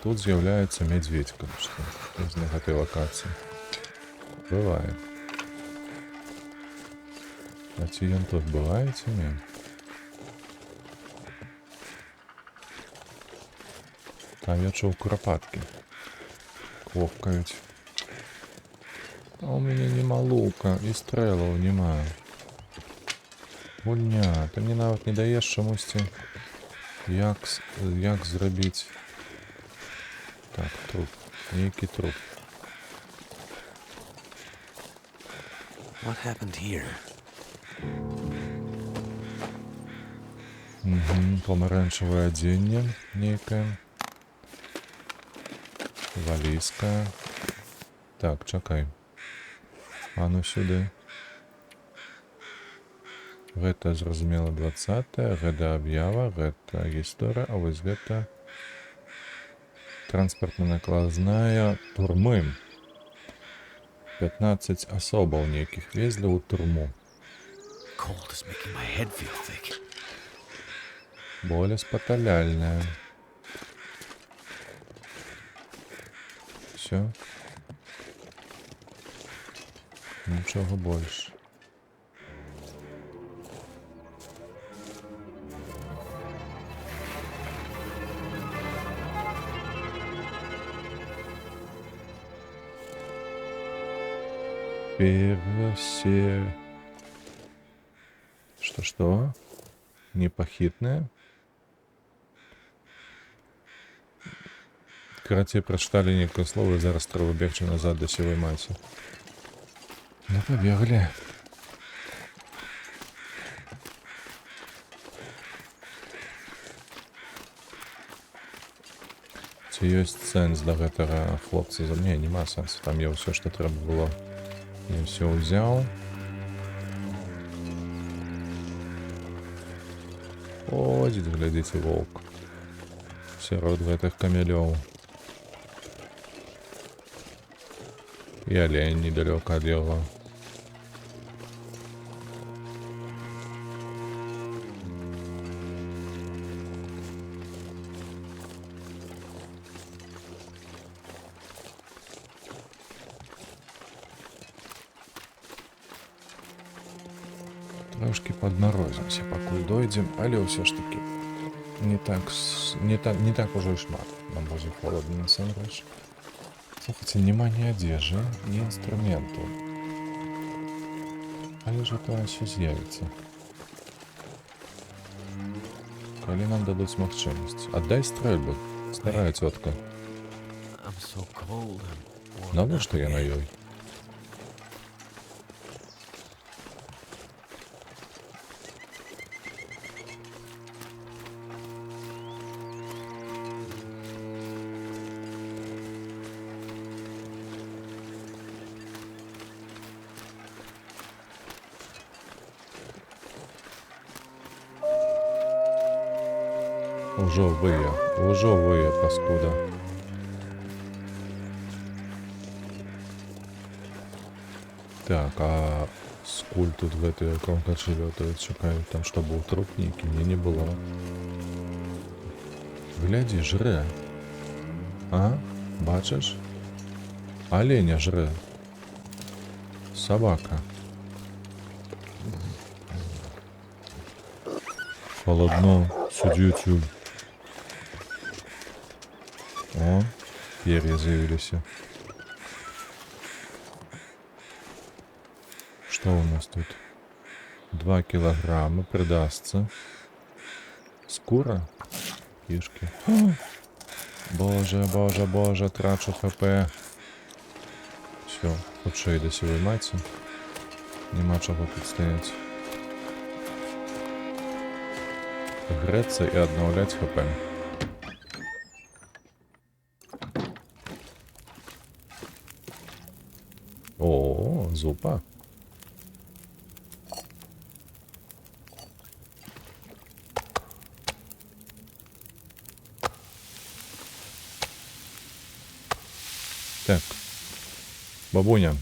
тут з'яўляецца мядзведь, конечно, на гэтай лакацыі. Бывае. А ці ён тут бывае, ці не? Там я чуў, курапаткі квохкаюць. А у мяне нема лука і стрэлаў няма. Гульня, ты мне нават не даеш чамусьці, як зрабіць. Так, труп. Нейкі труп. What happened here? Угу, памаранчавае адзенне нейкае. Валізка. Так, чакай. А ну сюды. Гэта, зразумела, 20, гэта аб'ява, гэта гісторыя, а вось гэта транспартна-накладная турмы. 15 асобаў нейкіх везлі ў турму. Cold is making my head feel thick. Болеспаталяльная. Всё. Нічога больш. Персе... Что-что? Непохитное? Карацей, прачыталі нейкае слово, і зараз трэба бегчы назад да сівай маці. Ну, пабеглі. Ці ёсць сэнс да гэтага хлопца? Не, няма сэнсу. Там я ўсё, што трэба было, я ўсё ўзяў. Ходзіць, глядзіце, воўк. Сярод гэтых камялёў. І алень недалёка ад яго. Трошкі падмарозімся, пакуль дойдзем, але ўсё ж такі не так ужо і шмат. Нам будзе холадна насамрэч. Слухайце, няма ні адзежы, ні інструменту. Але ж гэта ўсё з'явіцца. Калі нам дадуць магчымасць. Аддай стрэльбу, старая цётка. I'm so cold, I'm warming Навошта up я на again. ёй? Ужо вые, паскуда. Так, а скуль тут гэтыя кромкачы лётаюць, чакаюць, там што, быў труп нейкі? Не, не было. Глядзі, жрэ. А? Бачыш? Оленя жрэ. Собака. Холодно. Сидите. О, перья з'явились. Что у нас тут? 2 килограмма придастся. Скура? Кишки. О! Боже, боже, боже, трачу хп. Все, хутчэй да сівой маці. Нема чаго тут стаяць. Грэцца і аднаўляць хп. О, зупа. Так. Бабуня.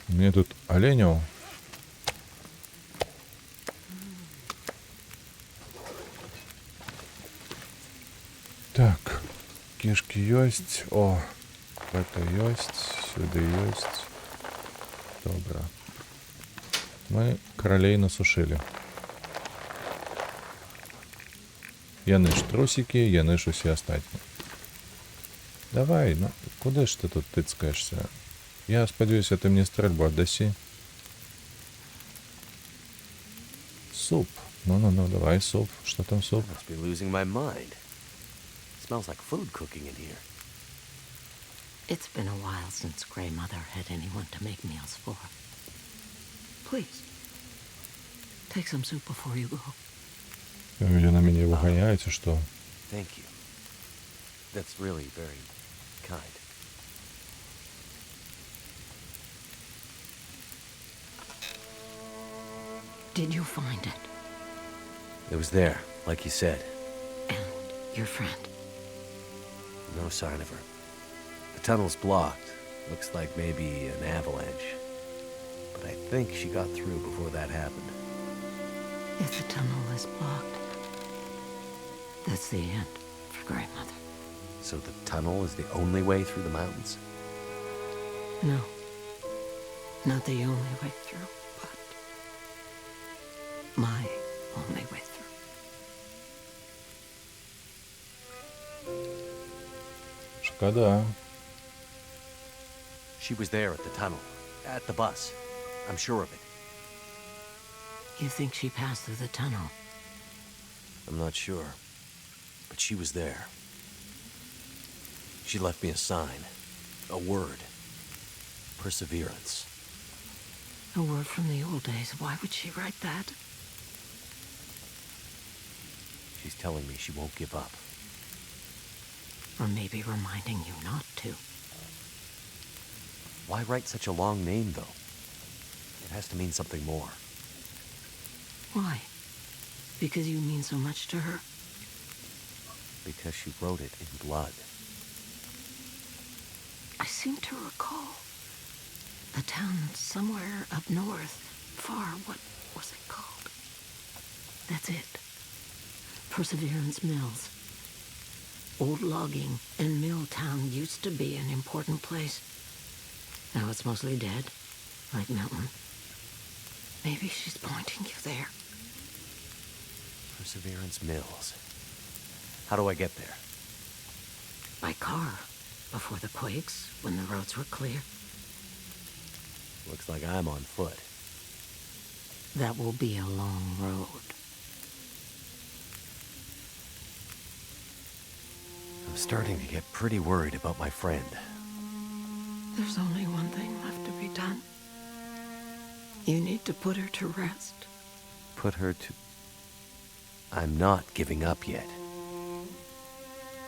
Мне тут оленю. Так. Кишки есть. О, это есть. Сюда есть. Добра. Мы королей насушили. Яны ж трусики, яны ж усе астатнія. Давай, ну, куды ж ты тут тыцкаешься? Я спадзяюся, ты мне стрэльбу аддасі. Суп. Ну-ну-ну, давай суп. Что там суп? I must be losing my mind. Smells like food cooking in here. It's been a while since Grey Mother had anyone to make meals for. Please, take some soup before you go. Вы на меня выгоняете, что? Thank you. That's really very kind. Did you find it? It was there, like you said. And your friend? No sign of her. The tunnel's blocked. Looks like maybe an avalanche. But I think she got through before that happened. If the tunnel is blocked, that's the end for Grey Mother. So the tunnel is the only way through the mountains? No. Not the only way through, but my only way through. Шкода. She was there at the tunnel, at the bus. I'm sure of it. You think she passed through the tunnel? I'm not sure, but she was there. She left me a sign, a word. Perseverance. A word from the old days. Why would she write that? She's telling me she won't give up. Or maybe reminding you not to. Why write such a long name, though? It has to mean something more. Why? Because you mean so much to her? Because she wrote it in blood. I seem to recall a town somewhere up north, far, what was it called? That's it. Perseverance Mills. Old logging and mill town used to be an important place. Now it's mostly dead, like Milton. Maybe she's pointing you there. Perseverance Mills. How do I get there? By car. Before the quakes, when the roads were clear. Looks like I'm on foot. That will be a long road. I'm starting to get pretty worried about my friend. There's only one thing left to be done. You need to put her to rest. Put her to... I'm not giving up yet.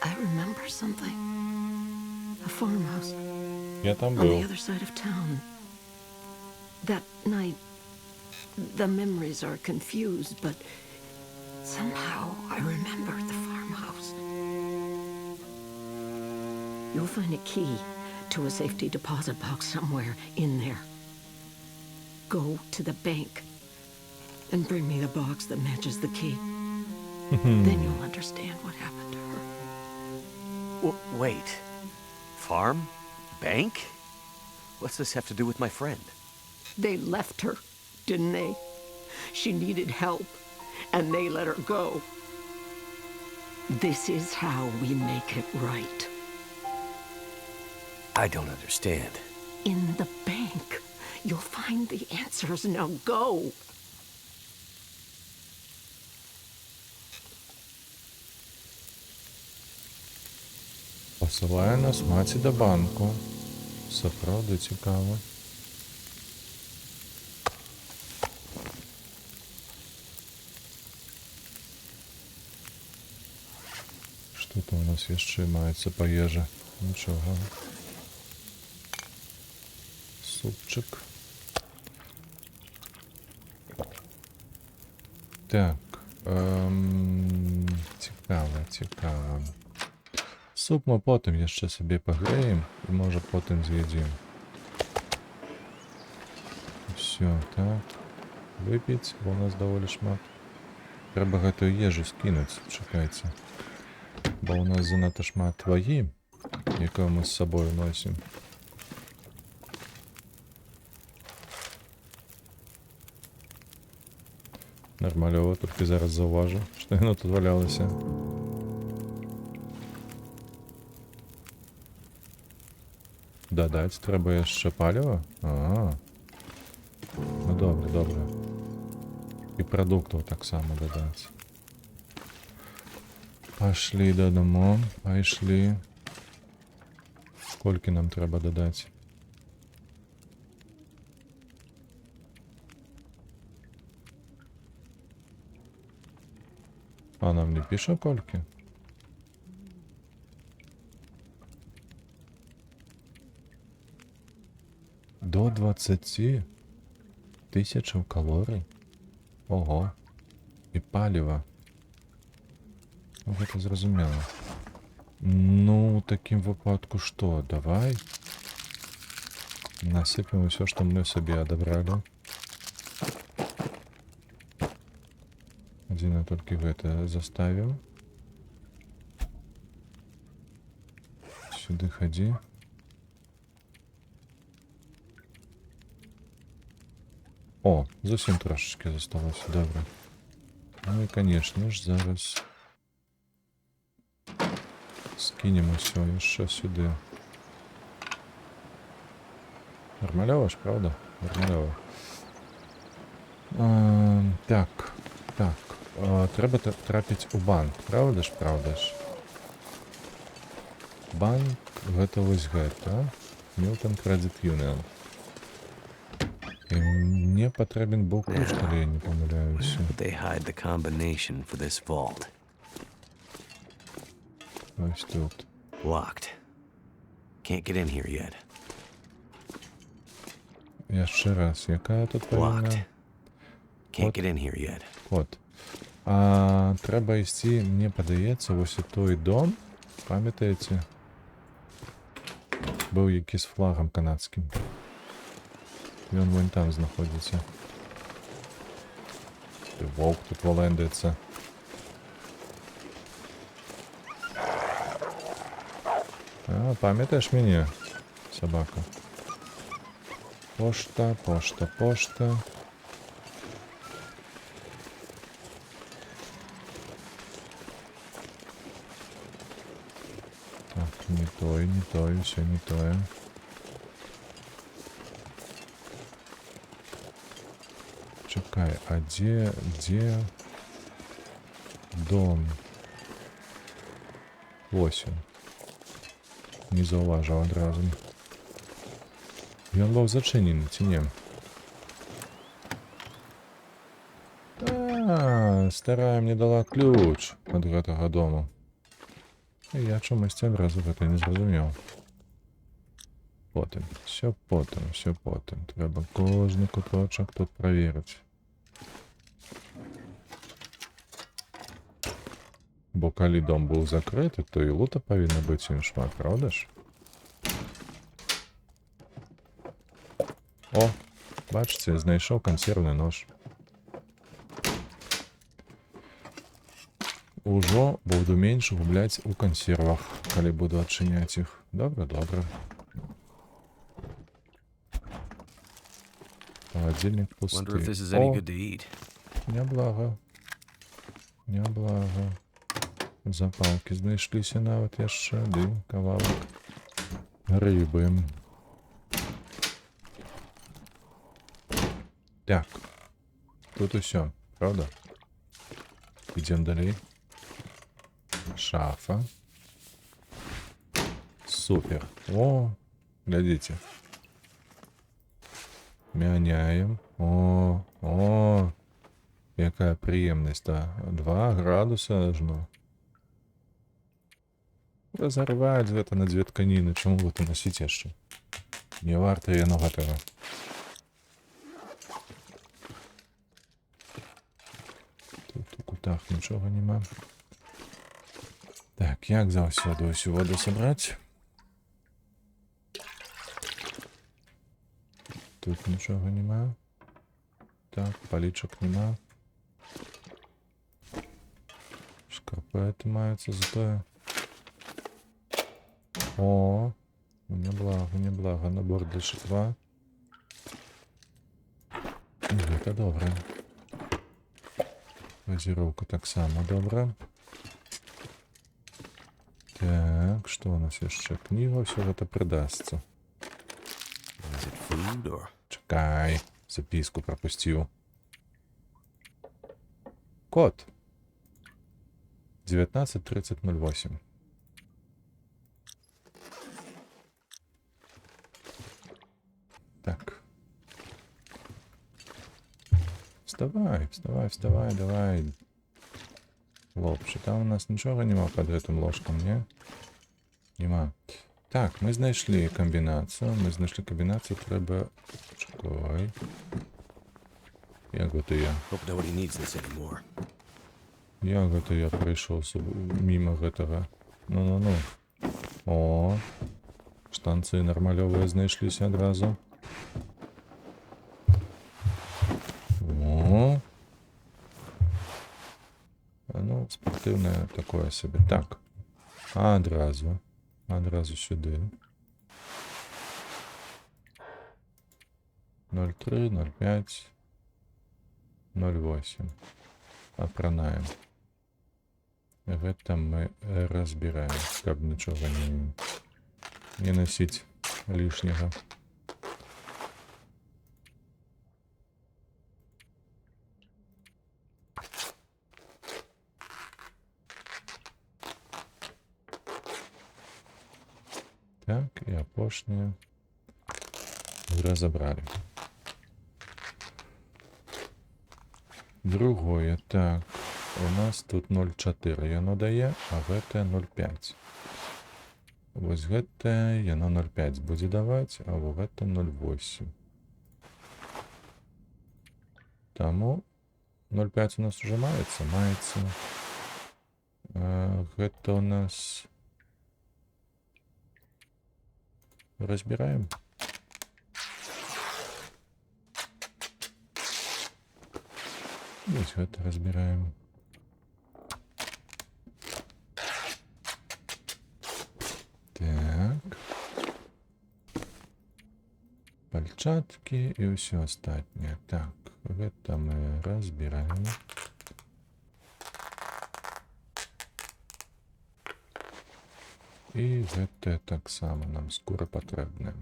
I remember something. A farmhouse. Я там On the был. other side of town. That night, the memories are confused, but somehow I remember the farmhouse. You'll find a key to a safety deposit box somewhere in there. Go to the bank and bring me the box that matches the key. Then you'll understand what happened to her. Wait. Farm? Bank? What's this have to do with my friend? They left her, didn't they? She needed help, and they let her go. This is how we make it right. I don't understand. In the bank, you'll find the answers. Now go. Посилає нас маці до банку. Сапраўды цікава. Што там у нас яшчэ маецца па ежы? Нічога. Супчык. Так. Цікава, цікава. Суп мы потым яшчэ сабе пагрэем і можа потым з'ядзім. Всё, так. Выпіць, бо у нас даволі шмат. Трэба гэтую ежу скінуць, чакайце. Бо у нас занадта шмат вагі, якую мы з сабою носім. Нармалёва, толькі зараз заўважу, што яно тут валялася. Дадаць трэба яшчэ паліва? А. Ну добра, добра. І прадуктаў таксама дадаць. Пашлі дадамо, пайшлі. Колькі нам трэба дадаць? А нам не піша колькі? До 20 тысячаў калорый? Ого. І паліва. Ну, гэта зразумела. Ну, у такім выпадку што? Давай насыпем усё, што мы сабе адабралі. Адзіна толькі гэта заставім. Сюды хадзі. О, зусім трошачкі засталося, добра. Ну і, конечно ж, зараз скінем усё яшчэ сюды. Нармалёва ж, правда? Нармалёва. Так, так. Трэба трапіць у банк, правда ж, правда ж? Банк, гэта вось гэта. Milton Credit Union. І мне патрэбен быў ключ, калі я не памыляюся. Where would they hide the combination for this vault? Ось тут. Locked. Can't get in here yet. Яшчэ раз, якая тут павінна? Locked. Can't Код. get in here yet. Код. Трэба ісці, мне падаецца, вось у той дом, памятаеце? Быў які з флагам канадскім. Ён вон там знаходзіцца. Ты воўк тут валэндаецца. А, памятаеш мяне, сабака? Пошта, пошта, пошта. Так, не той, не той, всё не тое. Чакай, а дзе дом? Вось ён. Не заўважыў адразу. Ён быў зачынены, ці не? А, старая мне дала ключ ад гэтага дому. І я чамусьці адразу гэта не зразумеў. Потым, всё потым, всё потым. Трэба кожны куточак тут праверыць. Бо калі дом быў закрыты, то і лута павінна быць ім шмат, праўда ж? О, Бачыце, знайшоў кансервны нож. Ужо буду менш губляць у кансервах, калі буду адчыняць іх. Добра, добра. Халадзільнік Wonder пусты. if this is any О, good to eat. няблага. Няблага. Запалкі знайшліся нават яшчэ, ды кавалак рыбы. Так. Тут усё, правда? Ідзем далей. Шафа. Супер. О, глядзіце. Мяняем. О, о, якая прыемнасць, да. 2 градуса ажно. Разарваць гэта на дзве тканіны, чаму гэта насіць яшчэ? Не варта яно гэтага. Тут у кутах нічога няма. Так, як заўсёды ўсю воду сабраць? Тут нічога няма. Так, палічак няма. Шкарпеты маюцца затое. О, ну няблага, няблага. Набор для шитва. Гэта добра. Газіроўка таксама добра. Так, што у нас яшчэ? Кніга, ўсё гэта прыдасца. Is it food or Чакай, запіску прапусціў. Код. 19.30.08. Так. Вставай, вставай, вставай, давай. Хлопче, там у нас нічога няма пад гэтым ложкам, не? Няма. Так, мы знайшлі камбінацыю. Мы знайшлі камбінацыю, трэба... Чакай. Як гэта я? Hope nobody needs this anymore. Як гэта я прайшоў міма гэтага? Ну-ну-ну. О, штанцы нармалёвыя знайшліся адразу. О. А ну, спартыўнае такое сабе. Так. Адразу. Адразу сюды. 0,3, 0,5, 0,8. Апранаем. Гэта мы разбіраем, каб нічога не насіць лішняга. Так, і апошняе разабралі. Другое, так, у нас тут 0,4 яно дае, а гэта 0,5. Вось гэта яно 0,5 будзе даваць, а во гэта 0,8. Таму 0,5 у нас уже маецца, маецца. Гэта у нас... Разбираем. Вось гэта разбираем. Так. Пальчаткі і ўсё астатняе. Так, гэта мы разбираем. І гэта таксама нам скура патрэбная.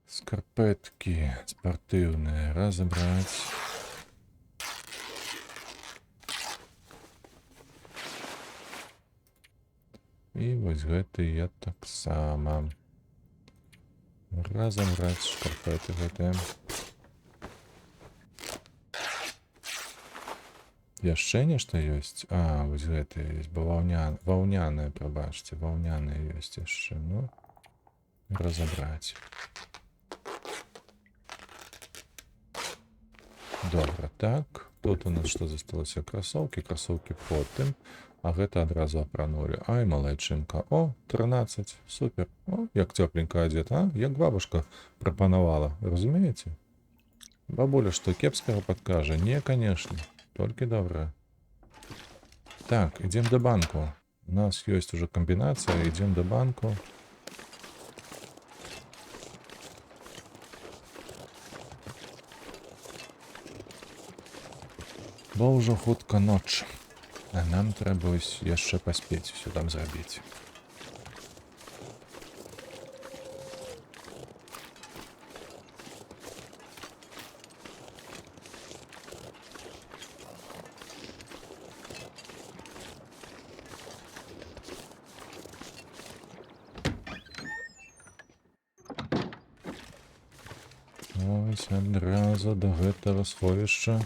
Скарпэткі спартыўныя разабраць. І вось гэтыя таксама. Разабраць шкарпэты гэтыя. Яшчэ нешта ёсць? А, вось гэтыя ёсць, бо ваўняныя, прабачце, ваўняныя ёсць яшчэ. Ну, разабраць. Добра, так. Тут у нас што засталося? Красоўкі, красоўкі потым. А гэта адразу апранулі. Ай, малайчынка. О, 13. Супер. О, як цёпленька адзета, а? Як бабушка прапанавала. Разумееце? Бабуля што, кепскага падкажа? Не, конечно. Толькі добрае. Так, ідзем до банку. У нас ёсць ужо камбінацыя. Ідзем до банку. Бо ўжо хутка ноч. А нам трэба ось яшчэ паспець усё там зрабіць. Ось адразу до гэтага сховішча.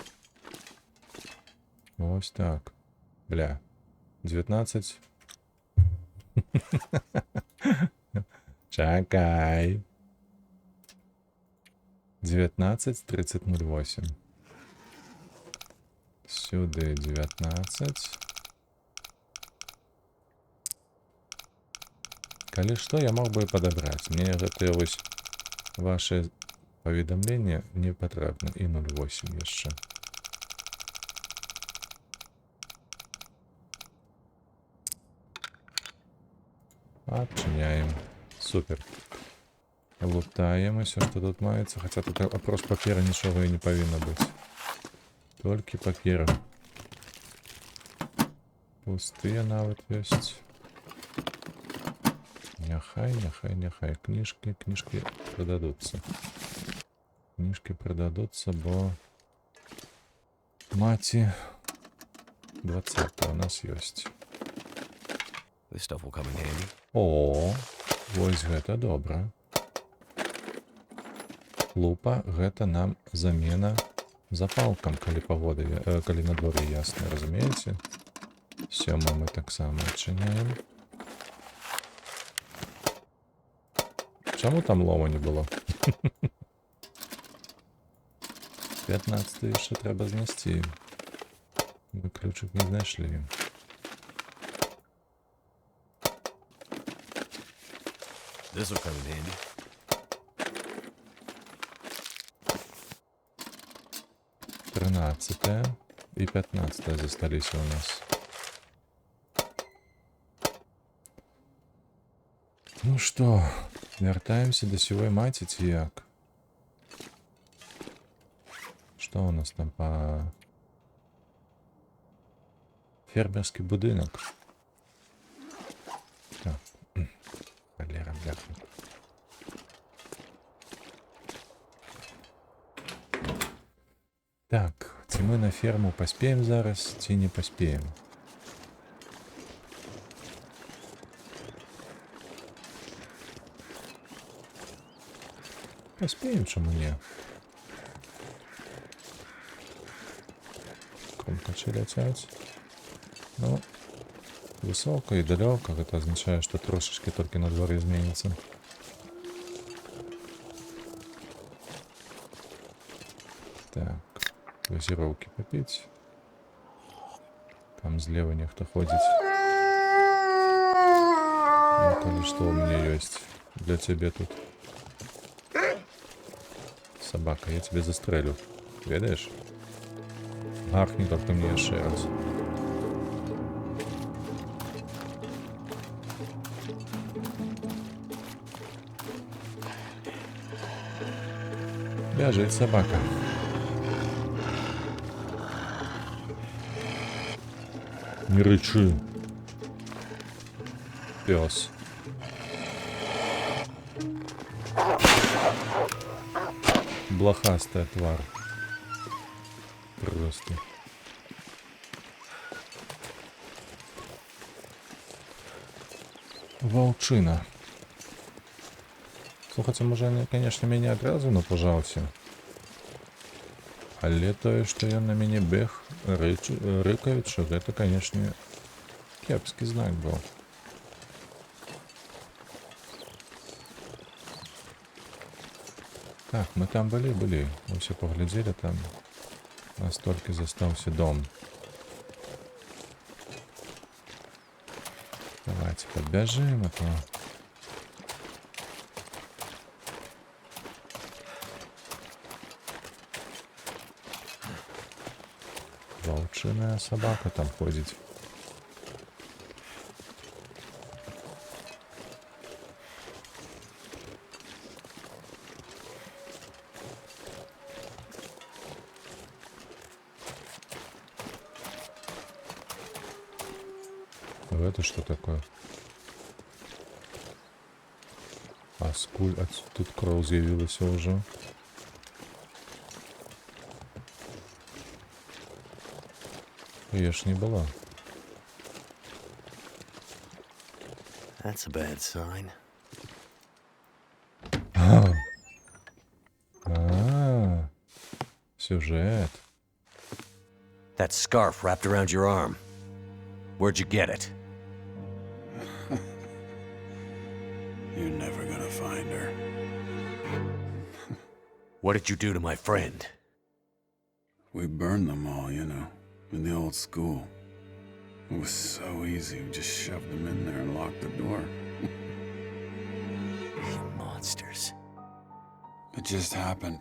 Ось так. Бля. 19. Чакай. 19:30:08. Сюды 19. Калі што, я мог бы і падабраць. Мне гэтыя вось вашы паведамленні не патрэбны. І 0,8 яшчэ. Адчыняем. Супер. Лутаем усё, што тут маецца. Хаця тут апроч паперы нічога і не павінна быць. Толькі паперы. Пустыя нават ёсць. Няхай, няхай, няхай. Кніжкі, кніжкі прададуцца. Кніжкі прададуцца, бо маці 20 у нас ёсць. This stuff will come in handy. О, вось гэта добра. Лупа, гэта нам замена запалкам, калі пагода, калі на дворе ясна, разумееце? Сёма мы таксама адчыняем. Чаму там лома не было? 15 яшчэ трэба знайсці. Мы ключик не знайшлі. This will come in handy. 13 і 15 засталіся у нас. Ну што, вяртаемся да сівой маці ці як? Што у нас там па... Фермерскі будынак. Так. Халера, бляха. Так, ці мы на ферму паспеем зараз, ці не паспеем? Паспеем, чаму не? Крумкачы ляцяць. Ну, высока і далёка, гэта азначае, што трошачкі толькі на дворе зменіцца. Так, газировки попить. Там злева нехто ходит. Ну, коли что у меня есть для тебя тут. Собака, я тебя застрелю. Ведаешь? Гаркни только мне еще раз. Бежит собака. Не рычи. Пес. Блохастая тварь. Просто. Волчина. Слухайте, можа, ён, конечно, мяне адразу напужаўся. Але тое, што ён на мяне бег, рыкаючы, гэта, конечно, кепскі знак быў. Так, мы там былі. Мы ўсе паглядзелі там. У нас толькі застаўся дом. Давайце падбяжым, а то. Ваўчыная сабака там ходзіць. Это что такое? А скуль тут кроў з'явілася ўжо. Яе ж не было. That's a bad sign. А, сюжет. That scarf wrapped around your arm. Where'd you get it? You're never gonna find her. What did you do to my friend? We burned them all, in the old school. It was so easy. We just shoved them in there and locked the door. You monsters. It just happened.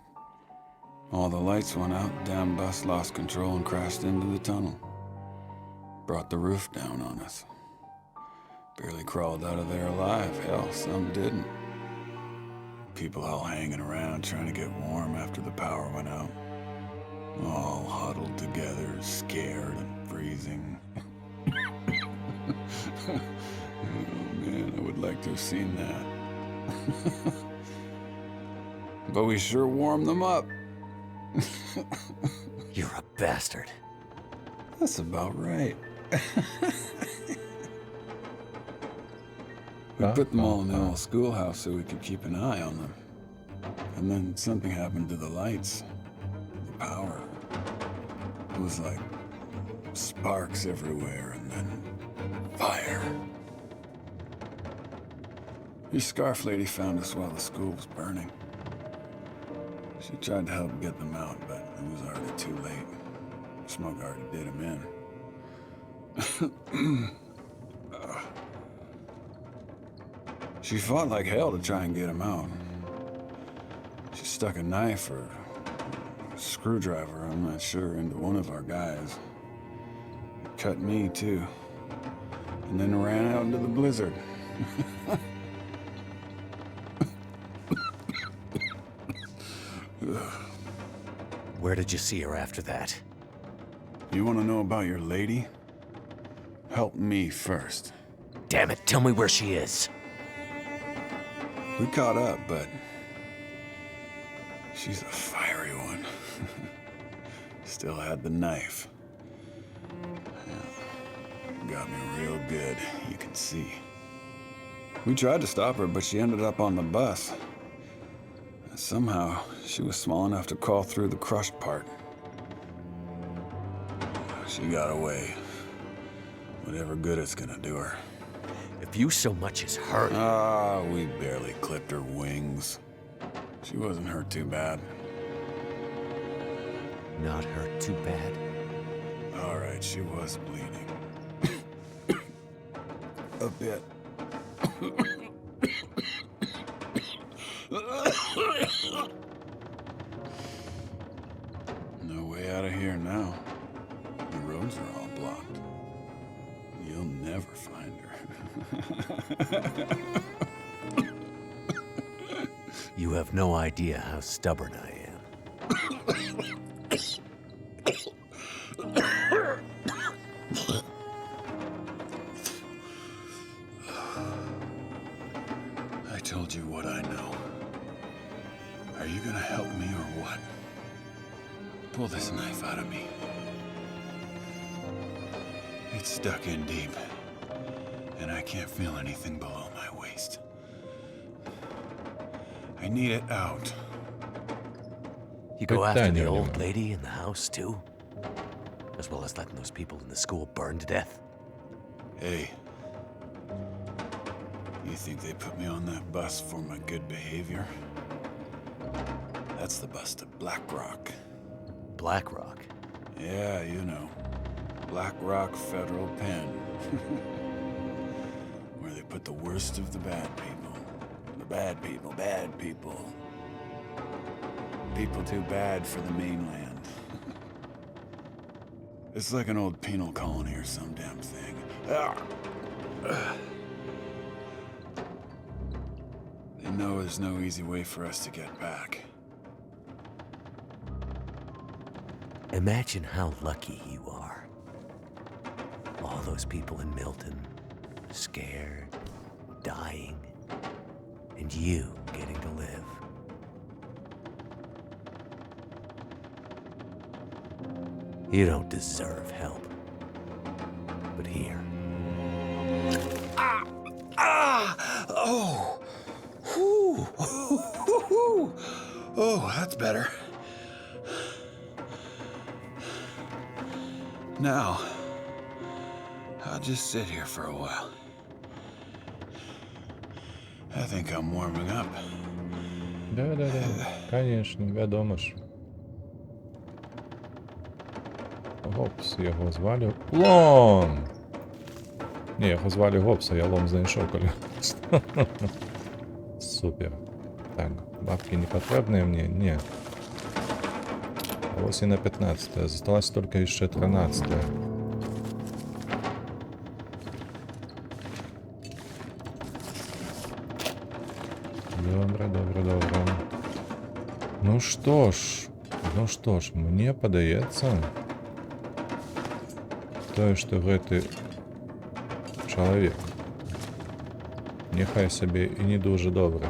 All the lights went out, the damn bus lost control and crashed into the tunnel. Brought the roof down on us. Barely crawled out of there alive. Hell, some didn't. People all hanging around trying to get warm after the power went out. All huddled together, scared and freezing. Oh man, I would like to have seen that. But we sure warmed them up. You're a bastard. That's about right. We put them all in the old schoolhouse so we could keep an eye on them. And then something happened to the lights. The power. It was like sparks everywhere and then fire. Your scarf lady found us while the school was burning. She tried to help get them out, but it was already too late. Smoke already did them in. She fought like hell to try and get him out. She stuck a knife or a screwdriver, I'm not sure, into one of our guys. It cut me, too. And then ran out into the blizzard. Where did you see her after that? You want to know about your lady? Help me first. Damn it, tell me where she is. We caught up, but she's a fiery one. Still had the knife. Yeah. Got me real good, you can see. We tried to stop her, but she ended up on the bus. Somehow, she was small enough to crawl through the crushed part. She got away. Whatever good it's gonna do her. If you so much as hurt. Ah, we barely clipped her wings. She wasn't hurt too bad. Not hurt too bad? All right, she was bleeding. A bit. No way out of here now. The roads are all blocked. You'll never find her. You have no idea how stubborn I am. I told you what I know. Are you gonna help me or what? Pull this knife out of me. It's stuck in deep, and I can't feel anything below my waist. I need it out. You go after the Питання old нема. lady in the house, too? As well as letting those people in the school burn to death? Hey. You think they put me on that bus for my good behavior? That's the bus to Black Rock. Black Rock? Yeah, you know. Black Rock Federal Pen. Where they put the worst of the bad people. The bad people, bad people. People too bad for the mainland. It's like an old penal colony or some damn thing. Ah. Ugh. They know there's no easy way for us to get back. Imagine how lucky you are. All those people in Milton, scared, dying, and you getting to live. You don't deserve help. But here. Ah! Ah! Oh! Whew. Oh, that's better. Now, I'll just sit here for a while. I think I'm warming up. Да-да-да, конечно, вядома ж. Гобс, яго звалі. Лом! Не, яго звалі Гобс, а я лом знайшоў, калі. Супер. Так, бабкі не патрэбныя мне? Не. Вось і на 15. Засталася толькі яшчэ 13. Добра, добра, добра. Ну што ж, мне падаецца, тое, што гэты чалавек, няхай сабе і не дужа добра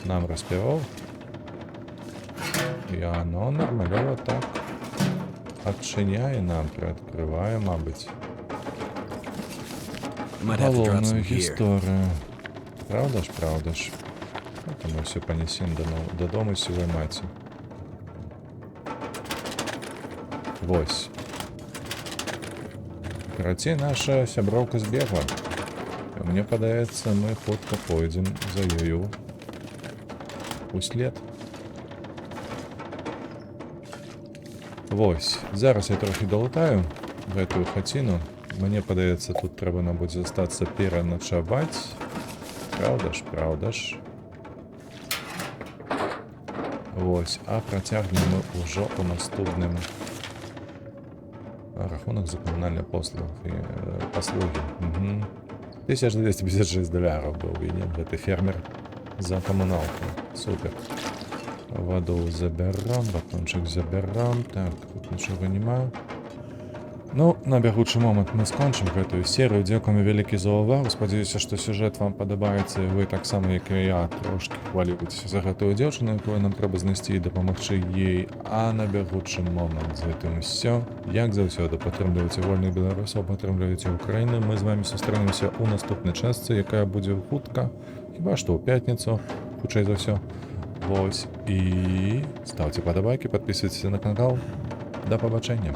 нам распяваў, і яно нармалёва так адчыняе нам, прыадкрывае, мабыць, Might have to drop галоўную some gear. гісторыю. Праўда ж, праўда ж. Это мы ўсё панясем дадому сівой маці. Вось. Карацей, наша сяброўка збегла. Мне падаецца, мы хутка пойдзем за ёю услед. Вось. Зараз я трохі далутаю гэтую хаціну. Мне падаецца, тут трэба нам будзе застацца пераначаваць. Праўда ж, праўда ж. Вось, а працягнем мы ўжо ў наступным. Рахунак за камунальныя паслугі. 1256 даляраў быў вінен гэты фермер за камуналку. Супер. Ваду забяром, батончык забяром. Так, тут нічога няма. Ну, на бягучы момант мы скончым гэтую серыю. Дзякуем вялікі за ўвагу. Спадзяюся, што сюжэт вам падабаецца, і вы таксама, як і я, трошкі хвалюецеся за гэтую дзяўчыну, якую нам трэба знайсці і дапамагчы ёй. А на бягучы момант з гэтым усё. Як заўсёды, падтрымлівайце вольных беларусаў, падтрымлівайце Украіну. Мы з вамі сустрэнемся ў наступнай частцы, якая будзе хутка, хіба што ў пятніцу, хутчэй за ўсё. Вось, і стаўце падабайкі, падпісвайцеся на канал. Да пабачэння.